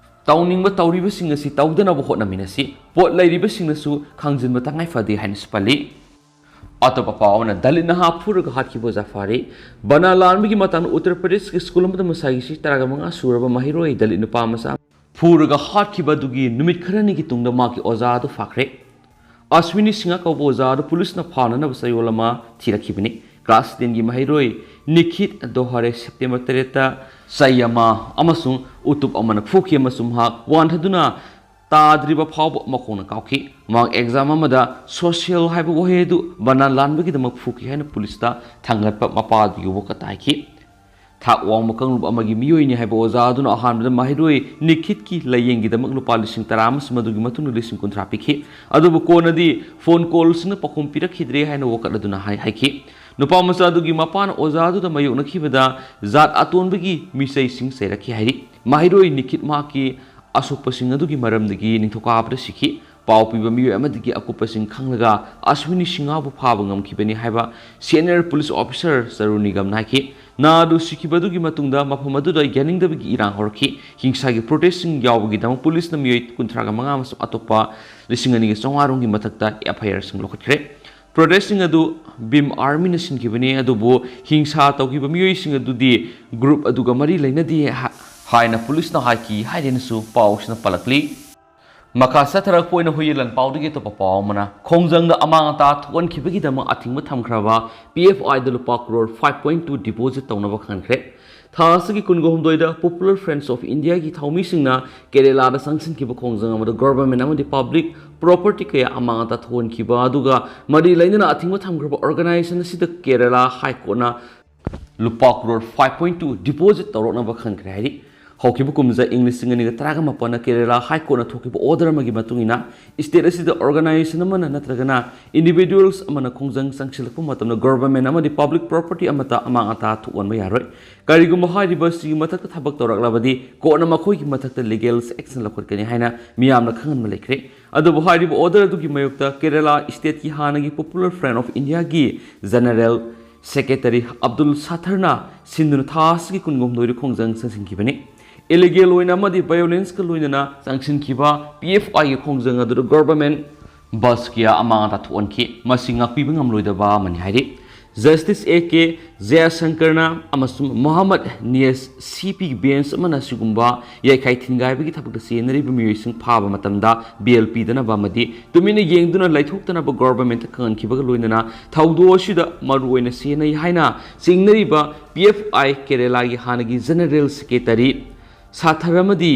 ꯇꯧꯅꯤꯡꯕ ꯇꯧꯔꯤꯕꯁꯤꯡ ꯑꯁꯤ ꯇꯧꯗꯅꯕ ꯍꯣꯠꯅꯃꯤꯟꯅꯁꯤ꯫ ꯄꯣꯠ ꯂꯩꯔꯤꯕꯁꯤꯡꯅꯁꯨ ꯈꯪꯖꯤꯟꯕ ꯇꯉꯥꯏ ꯐꯗꯦ ꯍꯥꯏꯅꯁꯨ ꯄꯜꯂꯤ꯫ ꯑꯇꯣꯞꯄ ꯄꯥꯎ ꯑꯃꯅ, ꯗꯂꯤꯠ ꯅꯍꯥ ꯐꯨꯔꯒ ꯍꯥꯠꯈꯤꯕ ꯑꯣꯖꯥ ꯐꯥꯔꯦ꯫ ꯕꯅꯥ ꯂꯥꯟꯕꯒꯤ ꯃꯇꯥꯡꯗ ꯎꯠꯇꯔ ꯄ꯭ꯔꯗꯦꯁꯀꯤ ꯁ꯭ꯀꯨꯜ ꯑꯃꯗ ꯃꯁꯥꯒꯤ ꯆꯍꯤ ꯇꯔꯥꯃꯉꯥ ꯁꯨꯔꯕ ꯃꯍꯩꯔꯣꯏ ꯗꯂꯤꯠ ꯅꯨꯄꯥ ꯃꯆꯥ ꯐꯨꯔꯒ ꯍꯥꯠꯈꯤꯕ ꯑꯗꯨꯒꯤ ꯅꯨꯃꯤꯠ ꯈꯔꯅꯤꯒꯤ ꯇꯨꯡꯗ ꯃꯍꯥꯛꯀꯤ ꯑꯣꯖꯥ ꯑꯗꯨ ꯐꯥꯈ꯭ꯔꯦ꯫ ꯑꯁ꯭ꯋꯤꯅꯤ ꯁꯤꯡꯍ ꯀꯧꯕ ꯑꯣꯖꯥ ꯑꯗꯨ ꯄꯨꯂꯤꯁꯅ ꯐꯥꯅꯅꯕ ꯆꯌꯣꯜ ꯑꯃ ꯊꯤꯔꯛꯈꯤꯕꯅꯤ꯫ Class ten ꯒꯤ ꯃꯍꯩꯔꯣꯏ ꯅꯤꯈꯤꯠ ꯗꯣꯍꯥꯔꯦ ꯁꯦꯞꯇꯦꯝꯕꯔ ꯇꯔꯦꯠꯇ ꯆꯩ ꯑꯃ ꯑꯃꯁꯨꯡ ꯎꯇꯨꯞ ꯑꯃꯅ ꯐꯨꯈꯤ ꯑꯃꯁꯨꯡ ꯃꯍꯥꯛ ꯋꯥꯟꯊꯗꯨꯅ ꯇꯥꯗ꯭ꯔꯤꯕ ꯐꯥꯎꯕ ꯃꯈꯣꯡꯅ ꯀꯥꯎꯈꯤ꯫ ꯃꯍꯥꯛ exam ꯑꯃꯗ social ꯍꯥꯏꯕ ꯋꯥꯍꯩ ꯑꯗꯨ ꯕꯅꯥꯟ ꯂꯥꯟꯕꯒꯤꯗꯃꯛ ꯐꯨꯈꯤ ꯍꯥꯏꯅ ꯄꯨꯂꯤꯁꯇ ꯊꯥꯡꯒꯠꯄ ꯃꯄꯥ ꯑꯗꯨꯒꯤ ꯋꯥꯀꯠꯇ ꯍꯥꯏꯈꯤ꯫ ꯊꯥꯛ ꯋꯥꯡꯕ ꯀꯥꯡꯂꯨꯞ ꯑꯃꯒꯤ ꯃꯤꯑꯣꯏꯅꯤ ꯍꯥꯏꯕ ꯑꯣꯖꯥ ꯑꯗꯨꯅ ꯑꯍꯥꯟꯕꯗ ꯃꯍꯩꯔꯣꯏ ꯅꯤꯈꯤꯠꯀꯤ ꯂꯥꯏꯌꯦꯡꯒꯤꯗꯃꯛ ꯂꯨꯄꯥ ꯂꯤꯁꯤꯡ ꯇꯔꯥ ꯑꯃꯁꯨ ꯃꯗꯨꯒꯤ ꯃꯇꯨꯡꯗ ꯂꯤꯁꯤꯡ ꯀꯨꯟꯊ꯭ꯔꯥ ꯄꯤꯈꯤ꯫ ꯑꯗꯨꯕꯨ ꯀꯣꯟꯅꯗꯤ ꯐꯣꯟ ꯀꯣꯜꯁꯤꯡꯅ ꯄꯥꯎꯈꯨꯝ ꯄꯤꯔꯛꯈꯤꯗ꯭ꯔꯦ ꯍꯥꯏꯅ ꯋꯥꯀꯠ ꯑꯗꯨꯅ ꯍꯥꯏ-, ꯍꯥꯏꯈꯤ꯫ ꯅꯨꯄꯥ ꯃꯆꯥ ꯑꯗꯨꯒꯤ ꯃꯄꯥꯅ ꯑꯣꯖꯥ ꯑꯗꯨꯗ ꯃꯥꯌꯣꯛꯅꯈꯤꯕꯗ ꯖꯥꯠ ꯑꯇꯣꯟꯕꯒꯤ ꯃꯤꯆꯩꯁꯤꯡ ꯆꯩꯔꯛꯈꯤ ꯍꯥꯏꯔꯤ꯫ ꯃꯍꯩꯔꯣꯏ ꯅꯤꯈꯤꯠ ꯃꯍꯥꯛꯀꯤ ꯑꯁꯣꯛꯄꯁꯤꯡ ꯑꯗꯨꯒꯤ ꯃꯔꯝꯗꯒꯤ ꯅꯤꯡꯊꯧꯀꯥꯕꯗ ꯁꯤꯈꯤ꯫ ꯄꯥꯎ ꯄꯤꯕ ꯃꯤꯑꯣꯏ ꯑꯃꯗꯒꯤ ꯑꯀꯨꯞꯄꯁꯤꯡ ꯈꯪꯂꯒ ꯑꯁ꯭ꯋꯤꯅꯤ ꯁꯤꯡꯍꯕꯨ ꯐꯥꯕ ꯉꯝꯈꯤꯕꯅꯤ ꯍꯥꯏꯕ senior police officer ꯆꯔꯨ ꯅꯤꯒꯝꯅ ꯍꯥꯏꯈꯤ꯫ ꯅꯍꯥ ꯑꯗꯨ ꯁꯤꯈꯤꯕ ꯑꯗꯨꯒꯤ ꯃꯇꯨꯡꯗ ꯃꯐꯝ ꯑꯗꯨꯗ ꯌꯥꯅꯤꯡꯗꯕꯒꯤ ꯏꯔꯥꯡ ꯍꯧꯔꯛꯈꯤ꯫ ꯍꯤꯡꯁꯥꯒꯤ protestꯁꯤꯡ ꯌꯥꯎꯕꯒꯤꯗꯃꯛ ꯄꯨꯂꯤꯁꯅ ꯃꯤꯑꯣꯏ ꯀꯨꯟꯊ꯭ꯔꯥꯒ ꯃꯉꯥ ꯑꯃꯁꯨꯡ ꯑꯇꯣꯞꯄ ꯂꯤꯁꯤꯡ ꯑꯅꯤꯒ ꯆꯥꯝꯃꯉꯥ ꯔꯣꯝꯒꯤ ꯃꯊꯛꯇ FIRꯁꯤꯡ ꯂꯧꯈꯠꯈ꯭ꯔꯦ꯫ Protestꯁꯤꯡ ꯑꯗꯨ ꯚꯤꯝ ꯑꯥꯔꯃꯤꯅ ꯁꯤꯟꯈꯤꯕꯅꯤ, ꯑꯗꯨꯕꯨ ꯍꯤꯡꯁꯥ ꯇꯧꯈꯤꯕ ꯃꯤꯑꯣꯏꯁꯤꯡ ꯑꯗꯨꯗꯤ group ꯑꯗꯨꯒ ꯃꯔꯤ ꯂꯩꯅꯗꯦ ꯍꯥ-, ꯍꯥꯏꯅ ꯄꯨꯂꯤꯁꯅ ꯍꯥꯏꯈꯤ ꯍꯥꯏꯗꯨꯅꯁꯨ ꯄꯥꯎꯁꯤꯅ ꯄꯜꯂꯛꯂꯤ꯫ ꯃꯈꯥ ꯆꯠꯊꯔꯛꯄ ꯑꯣꯏꯅ ꯍꯨꯏꯌꯦꯟ ꯂꯥꯟꯄꯥꯎꯗꯒꯤ ꯑꯇꯣꯞꯄ ꯄꯥꯎ ꯑꯃꯅ, ꯈꯣꯡꯖꯪꯗ ꯑꯃꯥꯡ ꯑꯇꯥ ꯊꯣꯛꯍꯟꯈꯤꯕꯒꯤꯗꯃꯛ ꯑꯊꯤꯡꯕ ꯊꯝꯈ꯭ꯔꯕ PFIꯗ ꯂꯨꯄꯥ crore five point two deposit ꯇꯧꯅꯕ ꯈꯪꯍꯟꯈ꯭ꯔꯦ꯫ ꯊꯥ ꯑꯁꯤꯒꯤ ꯀꯨꯟꯒ ꯍꯨꯝꯗꯣꯏꯗ Popular Friends of Indiaꯒꯤ ꯊꯧꯃꯤꯁꯤꯡꯅ ꯀꯦꯔꯦꯂꯥꯗ ꯆꯪꯁꯤꯟꯈꯤꯕ ꯈꯣꯡꯖꯪ ꯑꯃꯗ government ꯑꯃꯗꯤ public property ꯀꯌꯥ ꯑꯃꯥꯡ ꯑꯇꯥ ꯊꯣꯛꯍꯟꯈꯤꯕ ꯑꯗꯨꯒ ꯃꯔꯤ ꯂꯩꯅꯅ ꯑꯊꯤꯡꯕ ꯊꯝꯈ꯭ꯔꯕ organization ꯑꯁꯤꯗ ꯀꯦꯔꯦꯂꯥ High Courtꯅ ꯂꯨꯄꯥ crore five point two deposit ꯇꯧꯔꯛꯅꯕ ꯈꯟꯈ꯭ꯔꯦ ꯍꯥꯏꯔꯤ꯫ ꯍꯧꯈꯤꯕ ꯀꯨꯝꯖꯥ ꯏꯪ ꯂꯤꯁꯤꯡ ꯑꯅꯤꯒ ꯇꯔꯥꯒ ꯃꯥꯄꯟꯗ ꯀꯦꯔꯦꯂꯥ High Courtꯅ ꯊꯣꯛꯈꯤꯕ order ꯑꯃꯒꯤ ꯃꯇꯨꯡ ꯏꯟꯅ, state ꯑꯁꯤꯗ organization ꯑꯃꯅ ꯅꯠꯇ꯭ꯔꯒꯅ individuals ꯑꯃꯅ ꯈꯣꯡꯖꯪ ꯆꯪꯁꯤꯜꯂꯛꯄ ꯃꯇꯝꯗ government ꯑꯃꯗꯤ public property ꯑꯃꯠꯇ ꯑꯃꯥꯡ ꯑꯇꯥ ꯊꯣꯛꯍꯟꯕ ꯌꯥꯔꯣꯏ꯫ ꯀꯔꯤꯒꯨꯝꯕ ꯍꯥꯏꯔꯤꯕ ꯑꯁꯤꯒꯤ ꯃꯊꯛꯇ ꯊꯕꯛ ꯇꯧꯔꯛꯂꯕꯗꯤ courtꯅ ꯃꯈꯣꯏꯒꯤ ꯃꯊꯛꯇ legal action ꯂꯧꯈꯠꯀꯅꯤ ꯍꯥꯏꯅ ꯃꯤꯌꯥꯝꯅ ꯈꯪꯍꯟꯕ ꯂꯩꯈ꯭ꯔꯦ꯫ ꯑꯗꯨꯕꯨ ꯍꯥꯏꯔꯤꯕ order ꯑꯗꯨꯒꯤ ꯃꯥꯌꯣꯛꯇ ꯀꯦꯔꯦꯂꯥ stateꯀꯤ ꯍꯥꯟꯅꯒꯤ Popular Friend of Indiaꯒꯤ General Secretary Abdul ꯁꯥꯊꯔꯅ ꯁꯤꯟꯗꯨꯅ ꯊꯥ ꯑꯁꯤꯒꯤ ꯀꯨꯟꯒ ꯍꯨꯝꯗꯣꯏꯗ ꯈꯣꯡꯖꯪ ꯆꯪꯁꯤꯟꯈꯤꯕꯅꯤ꯫ Illegal ꯑꯣꯏꯅ ꯑꯃꯗꯤ violenceꯀ ꯂꯣꯏꯅꯅ ꯆꯪꯁꯤꯟꯈꯤꯕ PFIꯒꯤ ꯈꯣꯡꯖꯪ ꯑꯗꯨꯗ government bus ꯀꯌꯥ ꯑꯃꯥꯡ ꯑꯇꯥ ꯊꯣꯛꯍꯟꯈꯤ꯫ ꯃꯁꯤ ꯉꯥꯛꯄꯤꯕ ꯉꯝꯂꯣꯏꯗꯕ ꯑꯃꯅꯤ ꯍꯥꯏꯔꯤ꯫ Justice A K ꯖꯌꯁꯪꯀꯔꯅ ꯑꯃꯁꯨꯡ ꯃꯣꯍꯝꯃꯗ ꯅꯤꯌꯁ C P bench ꯑꯃꯅ ꯑꯁꯤꯒꯨꯝꯕ ꯌꯥꯏꯈꯥꯏ ꯊꯤꯟꯒꯥꯏꯕꯒꯤ ꯊꯕꯛꯇ ꯆꯦꯟꯅꯔꯤꯕ ꯃꯤꯑꯣꯏꯁꯤꯡ ꯐꯥꯕ ꯃꯇꯝꯗ bail ꯄꯤꯗꯅꯕ ꯑꯃꯗꯤ ꯇꯨꯃꯤꯟꯅ ꯌꯦꯡꯗꯨꯅ ꯂꯩꯊꯣꯛꯇꯅꯕ governmentꯇ ꯈꯪꯍꯟꯈꯤꯕꯒ ꯂꯣꯏꯅꯅ ꯊꯧꯗꯣꯛ ꯑꯁꯤꯗ ꯃꯔꯨꯑꯣꯏꯅ ꯆꯦꯟꯅꯩ ꯍꯥꯏꯅ ꯆꯤꯡꯅꯔꯤꯕ PFI ꯀꯦꯔꯦꯂꯥꯒꯤ ꯍꯥꯟꯅꯒꯤ General Secretary ꯁꯥꯊꯔ ꯑꯃꯗꯤ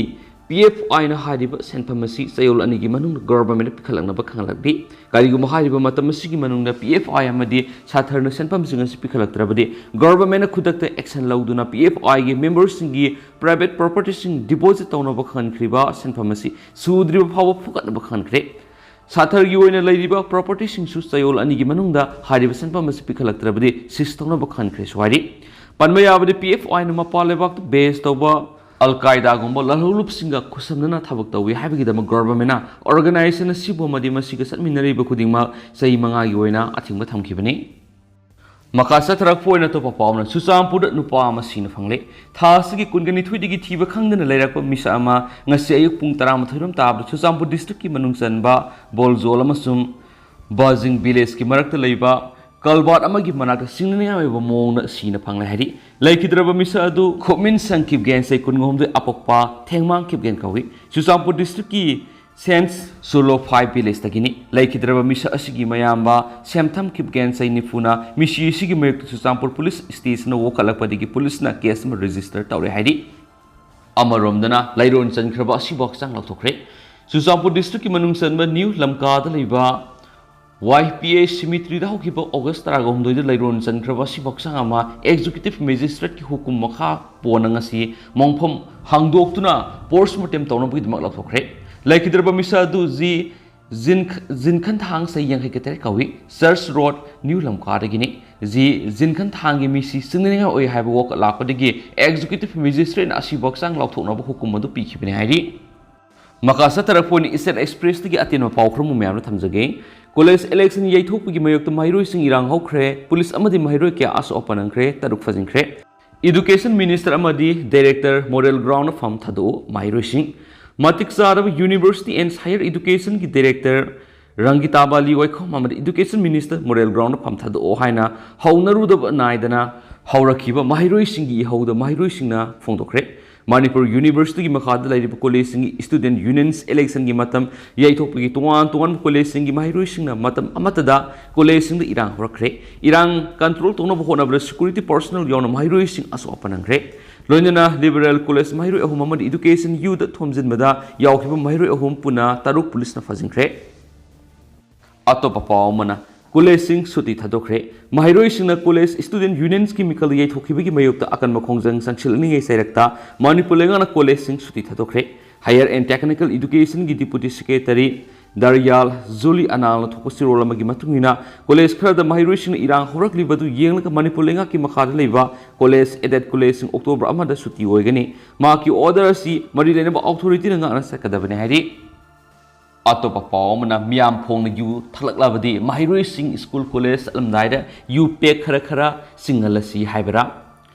ꯄꯤ ꯑꯦꯐ ꯑꯥꯏꯅ ꯍꯥꯏꯔꯤꯕ ꯁꯦꯟꯐꯝ ꯑꯁꯤ ꯆꯌꯣꯜ ꯑꯅꯤꯒꯤ ꯃꯅꯨꯡꯗ ꯒꯣꯚꯔꯟꯃꯦꯟꯠꯅ ꯄꯤꯈꯠꯂꯛꯅꯕ ꯈꯪꯍꯜꯂꯛꯂꯤ꯫ ꯀꯔꯤꯒꯨꯝꯕ ꯍꯥꯏꯔꯤꯕ ꯃꯇꯝ ꯑꯁꯤꯒꯤ ꯃꯅꯨꯡꯗ ꯄꯤ ꯑꯦꯐ ꯑꯥꯏ ꯑꯃꯗꯤ ꯁꯥꯊꯔꯅ ꯁꯦꯟꯐꯝꯁꯤꯡ ꯑꯁꯤ ꯄꯤꯈꯠꯂꯛꯇ꯭ꯔꯕꯗꯤ, ꯒꯣꯚꯔꯟꯃꯦꯟꯠꯅ ꯈꯨꯗꯛꯇ ꯑꯦꯛꯁꯟ ꯂꯧꯗꯨꯅ ꯄꯤ ꯑꯦꯐ ꯑꯥꯏꯒꯤ ꯃꯦꯝꯕꯔꯁꯤꯡꯒꯤ ꯄ꯭ꯔꯥꯏꯚꯦꯠ ꯄ꯭ꯔꯣꯄꯔꯇꯤꯁꯤꯡ ꯗꯤꯄꯣꯖꯤꯠ ꯇꯧꯅꯕ ꯈꯪꯍꯟꯈ꯭ꯔꯤꯕ ꯁꯦꯟꯐꯝ ꯑꯁꯤ ꯁꯨꯗ꯭ꯔꯤꯕ ꯐꯥꯎꯕ ꯐꯨꯒꯠꯅꯕ ꯈꯪꯍꯟꯈ꯭ꯔꯦ꯫ ꯁꯥꯊꯔꯒꯤ ꯑꯣꯏꯅ ꯂꯩꯔꯤꯕ ꯄ꯭ꯔꯣꯄꯔꯇꯤꯁꯤꯡꯁꯨ ꯆꯌꯣꯜ ꯑꯅꯤꯒꯤ ꯃꯅꯨꯡꯗ ꯍꯥꯏꯔꯤꯕ ꯁꯦꯟꯐꯝ ꯑꯁꯤ ꯄꯤꯈꯠꯂꯛꯇ꯭ꯔꯕꯗꯤ ꯁꯤꯖ ꯇꯧꯅꯕ ꯈꯪꯍꯟꯈ꯭ꯔꯦꯁꯨ ꯍꯥꯏꯔꯤ꯫ ꯄꯟꯕ ꯌꯥꯕꯗꯤ, ꯄꯤ ꯑꯦꯐ ꯑꯥꯏꯅ ꯃꯄꯥꯟ ꯂꯩꯕꯥꯛꯇ ꯕꯦꯖ ꯇꯧꯕ ꯑꯜ ꯀꯥꯏꯗꯥꯒꯨꯝꯕ ꯂꯥꯜꯍꯧꯂꯨꯞꯁꯤꯡꯒ ꯈꯨꯠꯁꯝꯅꯅ ꯊꯕꯛ ꯇꯧꯏ ꯍꯥꯏꯕꯒꯤꯗꯃꯛ ꯒꯣꯚꯔꯟꯃꯦꯟꯠꯅ ꯑꯣꯔꯒꯅꯥꯏꯖꯦꯁꯟ ꯑꯁꯤꯕꯨ ꯑꯃꯗꯤ ꯃꯁꯤꯒ ꯆꯠꯃꯤꯟꯅꯔꯤꯕ ꯈꯨꯗꯤꯡꯃꯛ ꯆꯍꯤ ꯃꯉꯥꯒꯤ ꯑꯣꯏꯅ ꯑꯊꯤꯡꯕ ꯊꯝꯈꯤꯕꯅꯤ꯫ ꯃꯈꯥ ꯆꯠꯊꯔꯛꯄ ꯑꯣꯏꯅ ꯑꯇꯣꯞꯄ ꯄꯥꯎ ꯑꯃꯅ, ꯆꯨꯔꯆꯥꯟꯄꯨꯔꯗ ꯅꯨꯄꯥ ꯑꯃ ꯁꯤꯅ ꯐꯪꯂꯦ꯫ ꯊꯥ ꯑꯁꯤꯒꯤ ꯀꯨꯟꯒ ꯅꯤꯊꯣꯏꯗꯒꯤ ꯊꯤꯕ ꯈꯪꯗꯅ ꯂꯩꯔꯛꯄ ꯃꯤꯁꯛ ꯑꯃ ꯉꯁꯤ ꯑꯌꯨꯛ ꯄꯨꯡ ꯇꯔꯥꯃꯥꯊꯣꯏ ꯔꯣꯝ ꯇꯥꯕꯗ ꯆꯨꯔꯆꯥꯟꯄꯨꯔ ꯗꯤꯁꯇ꯭ꯔꯤꯛꯀꯤ ꯃꯅꯨꯡ ꯆꯟꯕ ꯕꯣꯜꯖꯣꯜ ꯑꯃꯁꯨꯡ ꯕꯥꯖꯤꯡ ꯚꯤꯂꯦꯖꯀꯤ ꯃꯔꯛꯇ ꯂꯩꯕ ꯀꯜꯕꯥꯔꯠ ꯑꯃꯒꯤ ꯃꯅꯥꯛꯇ ꯆꯤꯡꯅꯅꯤꯡꯉꯥꯏ ꯑꯣꯏꯕ ꯃꯑꯣꯡꯗ ꯁꯤꯅ ꯐꯪꯂꯦ ꯍꯥꯏꯔꯤ꯫ ꯂꯩꯈꯤꯗ꯭ꯔꯕ ꯃꯤꯁꯛ ꯑꯗꯨ ꯈꯣꯞꯃꯤꯟ ꯁꯪ ꯈꯤꯞꯒꯦꯟ, ꯆꯍꯤ ꯀꯨꯟꯍꯨꯝꯗꯣꯏ, ꯑꯄꯣꯛꯄ ꯊꯦꯡꯃꯥꯡ ꯈꯤꯞꯒꯦꯟ ꯀꯧꯏ꯫ ꯆꯨꯔꯆꯥꯟꯄꯨꯔ ꯗꯤꯁꯇ꯭ꯔꯤꯛꯀꯤ ꯁꯦꯟꯠ ꯁꯣꯂꯣ ꯐꯥꯏꯚ ꯚꯤꯂꯦꯖꯇꯒꯤꯅꯤ꯫ ꯂꯩꯈꯤꯗ꯭ꯔꯕ ꯃꯤꯁꯛ ꯑꯁꯤꯒꯤ ꯃꯌꯥꯝꯕ ꯁꯦꯝꯊꯝ ꯈꯤꯞꯒꯦꯟ, ꯆꯍꯤ ꯅꯤꯐꯨꯅ ꯃꯤꯁꯤ ꯑꯁꯤꯒꯤ ꯃꯥꯌꯣꯛꯇ ꯆꯨꯔꯆꯥꯟꯄꯨꯔ ꯄꯨꯂꯤꯁ ꯁ꯭ꯇꯦꯁꯟꯗ ꯋꯥꯀꯠꯂꯛꯄꯗꯒꯤ ꯄꯨꯂꯤꯁꯅ ꯀꯦꯁ ꯑꯃ ꯔꯦꯖꯤꯁꯇꯔ ꯇꯧꯔꯦ ꯍꯥꯏꯔꯤ꯫ ꯑꯃꯔꯣꯝꯗꯅ, ꯂꯩꯔꯣꯟ ꯆꯟꯈ꯭ꯔꯕ ꯑꯁꯤꯕꯨ ꯍꯛꯆꯥꯡ ꯂꯧꯊꯣꯛꯈ꯭ꯔꯦ꯫ ꯆꯨꯔꯆꯥꯟꯄꯨꯔ ꯗꯤꯁꯇ꯭ꯔꯤꯛꯀꯤ ꯃꯅꯨꯡ ꯆꯟꯕ ꯅ꯭ꯌꯨ ꯂꯝꯀꯥꯗ ꯂꯩꯕ ꯋꯥꯏ ꯄꯤ ꯑꯦ ꯁꯤꯃꯤꯇ꯭ꯔꯤꯗ ꯍꯧꯈꯤꯕ ꯑꯣꯒꯁ ꯇꯔꯥꯒ ꯍꯨꯝꯗꯣꯏꯗ ꯂꯩꯔꯣꯟ ꯆꯟꯈ꯭ꯔꯕ ꯑꯁꯤꯕꯨ ꯍꯛꯆꯥꯡ ꯑꯃ ꯑꯦꯛꯖꯤꯀ꯭ꯌꯨꯇꯤꯚ ꯃꯦꯖꯤꯁꯇ꯭ꯔꯦꯠꯀꯤ ꯍꯨꯀꯨꯝ ꯃꯈꯥ ꯄꯣꯟꯅ ꯉꯁꯤ ꯃꯣꯡꯐꯝ ꯍꯥꯡꯗꯣꯛꯇꯨꯅ ꯄꯣꯁꯃꯣꯔꯇꯦꯝ ꯇꯧꯅꯕꯒꯤꯗꯃꯛ ꯂꯧꯊꯣꯛꯈ꯭ꯔꯦ꯫ ꯂꯩꯈꯤꯗ꯭ꯔꯕ ꯃꯤꯁꯛ ꯑꯗꯨ ꯖꯤ ꯖꯤꯟ-, ꯖꯤꯟꯈꯟꯊꯥꯡ, ꯆꯍꯤ ꯌꯥꯡꯈꯩꯒ ꯇꯔꯦꯠ ꯀꯧꯏ, ꯆꯔꯆ ꯔꯣꯗ, ꯅ꯭ꯌꯨ ꯂꯝꯀꯥꯗꯒꯤꯅꯤ꯫ ꯖꯤ ꯖꯤꯟꯈꯟꯊꯥꯡꯒꯤ ꯃꯤꯁꯤ ꯆꯤꯡꯅꯅꯤꯡꯉꯥꯏ ꯑꯣꯏ ꯍꯥꯏꯕ ꯋꯥꯀꯠ ꯂꯥꯛꯄꯗꯒꯤ ꯑꯦꯛꯖꯤꯀ꯭ꯌꯨꯇꯤꯚ ꯃꯦꯖꯤꯁꯇ꯭ꯔꯦꯠꯅ ꯑꯁꯤꯕꯨ ꯍꯛꯆꯥꯡ ꯂꯧꯊꯣꯛꯅꯕ ꯍꯨꯀꯨꯝ ꯑꯗꯨ ꯄꯤꯈꯤꯕꯅꯤ ꯍꯥꯏꯔꯤ꯫ ꯃꯈꯥ ꯆꯠꯊꯔꯛꯄ ꯑꯣꯏꯅ ꯏꯁꯇꯔꯟ ꯑꯦꯛꯁꯄ꯭ꯔꯦꯁꯇꯒꯤ ꯑꯇꯦꯟꯕ ꯄꯥꯎ ꯈꯔ ꯑꯃꯨꯛ ꯃꯌꯥꯝꯗ ꯊꯝꯖꯒꯦ꯫ ꯀꯣꯂꯦꯖ ꯏꯂꯦꯛꯁꯟ ꯌꯩꯊꯣꯛꯄꯒꯤ ꯃꯥꯌꯣꯛꯇ ꯃꯍꯩꯔꯣꯏꯁꯤꯡ ꯏꯔꯥꯡ ꯍꯧꯈ꯭ꯔꯦ, ꯄꯨꯂꯤꯁ ꯑꯃꯗꯤ ꯃꯍꯩꯔꯣꯏ ꯀꯌꯥ ꯑꯁꯣꯛ ꯑꯄꯟ ꯅꯪꯈ꯭ꯔꯦ, ꯇꯔꯨꯛ ꯐꯥꯖꯤꯟꯈ꯭ꯔꯦ꯫ ꯏꯗꯨꯀꯦꯁꯟ ꯃꯤꯅꯤꯁꯇꯔ ꯑꯃꯗꯤ ꯗꯥꯏꯔꯦꯛꯇꯔ ꯃꯣꯗꯦꯜ ꯒ꯭ꯔꯥꯎꯟꯗ ꯐꯝ ꯊꯥꯗꯣꯛꯎ, ꯃꯍꯩꯔꯣꯏꯁꯤꯡ꯫ ꯃꯇꯤꯛ ꯆꯥꯗꯕ ꯌꯨꯅꯤꯚꯔꯁꯤꯇꯤ ꯑꯦꯟ ꯍꯥꯌꯔ ꯏꯗꯨꯀꯦꯁꯟꯒꯤ ꯗꯥꯏꯔꯦꯛꯇꯔ ꯔꯪꯒꯤꯇꯥ ꯕꯥꯂꯤ ꯋꯥꯏꯈꯣꯝ ꯑꯃꯗꯤ ꯏꯗꯨꯀꯦꯁꯟ ꯃꯤꯅꯤꯁꯇꯔ ꯃꯣꯗꯦꯜ ꯒ꯭ꯔꯥꯎꯟꯗ ꯐꯝ ꯊꯥꯗꯣꯛꯎ ꯍꯥꯏꯅ ꯍꯧꯅꯔꯨꯗꯕ ꯅꯥꯏꯗꯅ ꯍꯧꯔꯛꯈꯤꯕ ꯃꯍꯩꯔꯣꯏꯁꯤꯡꯒꯤ ꯏꯍꯧꯗ ꯃꯍꯩꯔꯣꯏꯁꯤꯡꯅ ꯐꯣꯡꯗꯣꯛꯈ꯭ꯔꯦ꯫ ꯃꯅꯤꯄꯨꯔ ꯌꯨꯅꯤꯚꯔꯁꯤꯇꯤꯒꯤ ꯃꯈꯥꯗ ꯂꯩꯔꯤꯕ ꯀꯣꯂꯦꯖꯁꯤꯡꯒꯤ ꯁ꯭ꯇꯨꯗꯦꯟꯠ ꯌꯨꯅꯤꯌꯟꯁ ꯏꯂꯦꯛꯁꯟꯒꯤ ꯃꯇꯝ ꯌꯩꯊꯣꯛꯄꯒꯤ ꯇꯣꯉꯥꯟ ꯇꯣꯉꯥꯟꯕ ꯀꯣꯂꯦꯖꯁꯤꯡꯒꯤ ꯃꯍꯩꯔꯣꯏꯁꯤꯡꯅ ꯃꯇꯝ ꯑꯃꯠꯇꯗ ꯀꯣꯂꯦꯖꯁꯤꯡꯗ ꯏꯔꯥꯡ ꯍꯧꯔꯛꯈ꯭ꯔꯦ꯫ ꯏꯔꯥꯡ ꯀꯟꯇ꯭ꯔꯣꯜ ꯇꯧꯅꯕ ꯍꯣꯠꯅꯕꯗ ꯁꯦꯀ꯭ꯌꯨꯔꯤꯇꯤ ꯄꯔꯁꯣꯅꯦꯜ ꯌꯥꯎꯅ ꯃꯍꯩꯔꯣꯏꯁꯤꯡ ꯑꯁꯣꯛ ꯑꯄꯟ ꯅꯪꯈ꯭ꯔꯦ꯫ ꯂꯣꯏꯅꯅ Liberal College ꯃꯍꯩꯔꯣꯏ ꯑꯍꯨꯝ ꯑꯃꯗꯤ Education Uꯗ ꯊꯣꯝꯖꯤꯟꯕꯗ ꯌꯥꯎꯈꯤꯕ ꯃꯍꯩꯔꯣꯏ ꯑꯍꯨꯝ ꯄꯨꯟꯅ ꯇꯔꯨꯛ ꯄꯨꯂꯤꯁꯅ ꯐꯥꯖꯤꯟꯈ꯭ꯔꯦ꯫ ꯑꯇꯣꯞꯄ ꯄꯥꯎ ꯑꯃꯅ, ꯀꯣꯂꯦꯖꯁꯤꯡ ꯁꯨꯇꯤ ꯊꯥꯗꯣꯛꯈ꯭ꯔꯦ꯫ ꯃꯍꯩꯔꯣꯏꯁꯤꯡꯅ ꯀꯣꯂꯦꯖ Student Unionꯁꯀꯤ ꯃꯤꯈꯜꯗ ꯌꯩꯊꯣꯛꯈꯤꯕꯒꯤ ꯃꯥꯌꯣꯛꯇ ꯑꯀꯟꯕ ꯈꯣꯡꯖꯪ ꯆꯪꯁꯤꯜꯂꯛꯂꯤꯉꯩ ꯆꯩꯔꯛꯇ ꯃꯅꯤꯄꯨꯔ ꯂꯩꯉꯥꯛꯅ ꯀꯣꯂꯦꯖꯁꯤꯡ ꯁꯨꯇꯤ ꯊꯥꯗꯣꯛꯈ꯭ꯔꯦ꯫ Higher and Technical Educationꯒꯤ Deputy Secretary ꯗꯔꯌꯥꯜ ꯖꯨꯂꯤ ꯑꯅꯥꯜꯅ ꯊꯣꯛꯄ ꯆꯦꯔꯣꯜ ꯑꯃꯒꯤ ꯃꯇꯨꯡ ꯏꯟꯅ, ꯀꯣꯂꯦꯖ ꯈꯔꯗ ꯃꯍꯩꯔꯣꯏꯁꯤꯡꯅ ꯏꯔꯥꯡ ꯍꯧꯔꯛꯂꯤꯕ ꯑꯗꯨ ꯌꯦꯡꯂꯒ ꯃꯅꯤꯄꯨꯔ ꯂꯩꯉꯥꯛꯀꯤ ꯃꯈꯥꯗ ꯂꯩꯕ ꯀꯣꯂꯦꯖ, aided collegeꯁꯤꯡ October ꯑꯃꯗ ꯁꯨꯇꯤ ꯑꯣꯏꯒꯅꯤ꯫ ꯃꯍꯥꯛꯀꯤ order ꯑꯁꯤ ꯃꯔꯤ ꯂꯩꯅꯕ authorityꯅ ꯉꯥꯛꯅ ꯆꯠꯀꯗꯕꯅꯤ ꯍꯥꯏꯔꯤ꯫ ꯑꯇꯣꯞꯄ ꯄꯥꯎ ꯑꯃꯅ, ꯃꯤꯌꯥꯝ ꯐꯣꯡꯅ ꯌꯨ ꯊꯛꯂꯛꯂꯕꯗꯤ ꯃꯍꯩꯔꯣꯏꯁꯤꯡ school college ꯆꯠꯂꯝꯗꯥꯏꯗ ꯌꯨ pack ꯈꯔ ꯈꯔ ꯆꯤꯡꯍꯜꯂꯁꯤ ꯍꯥꯏꯕꯔꯥ?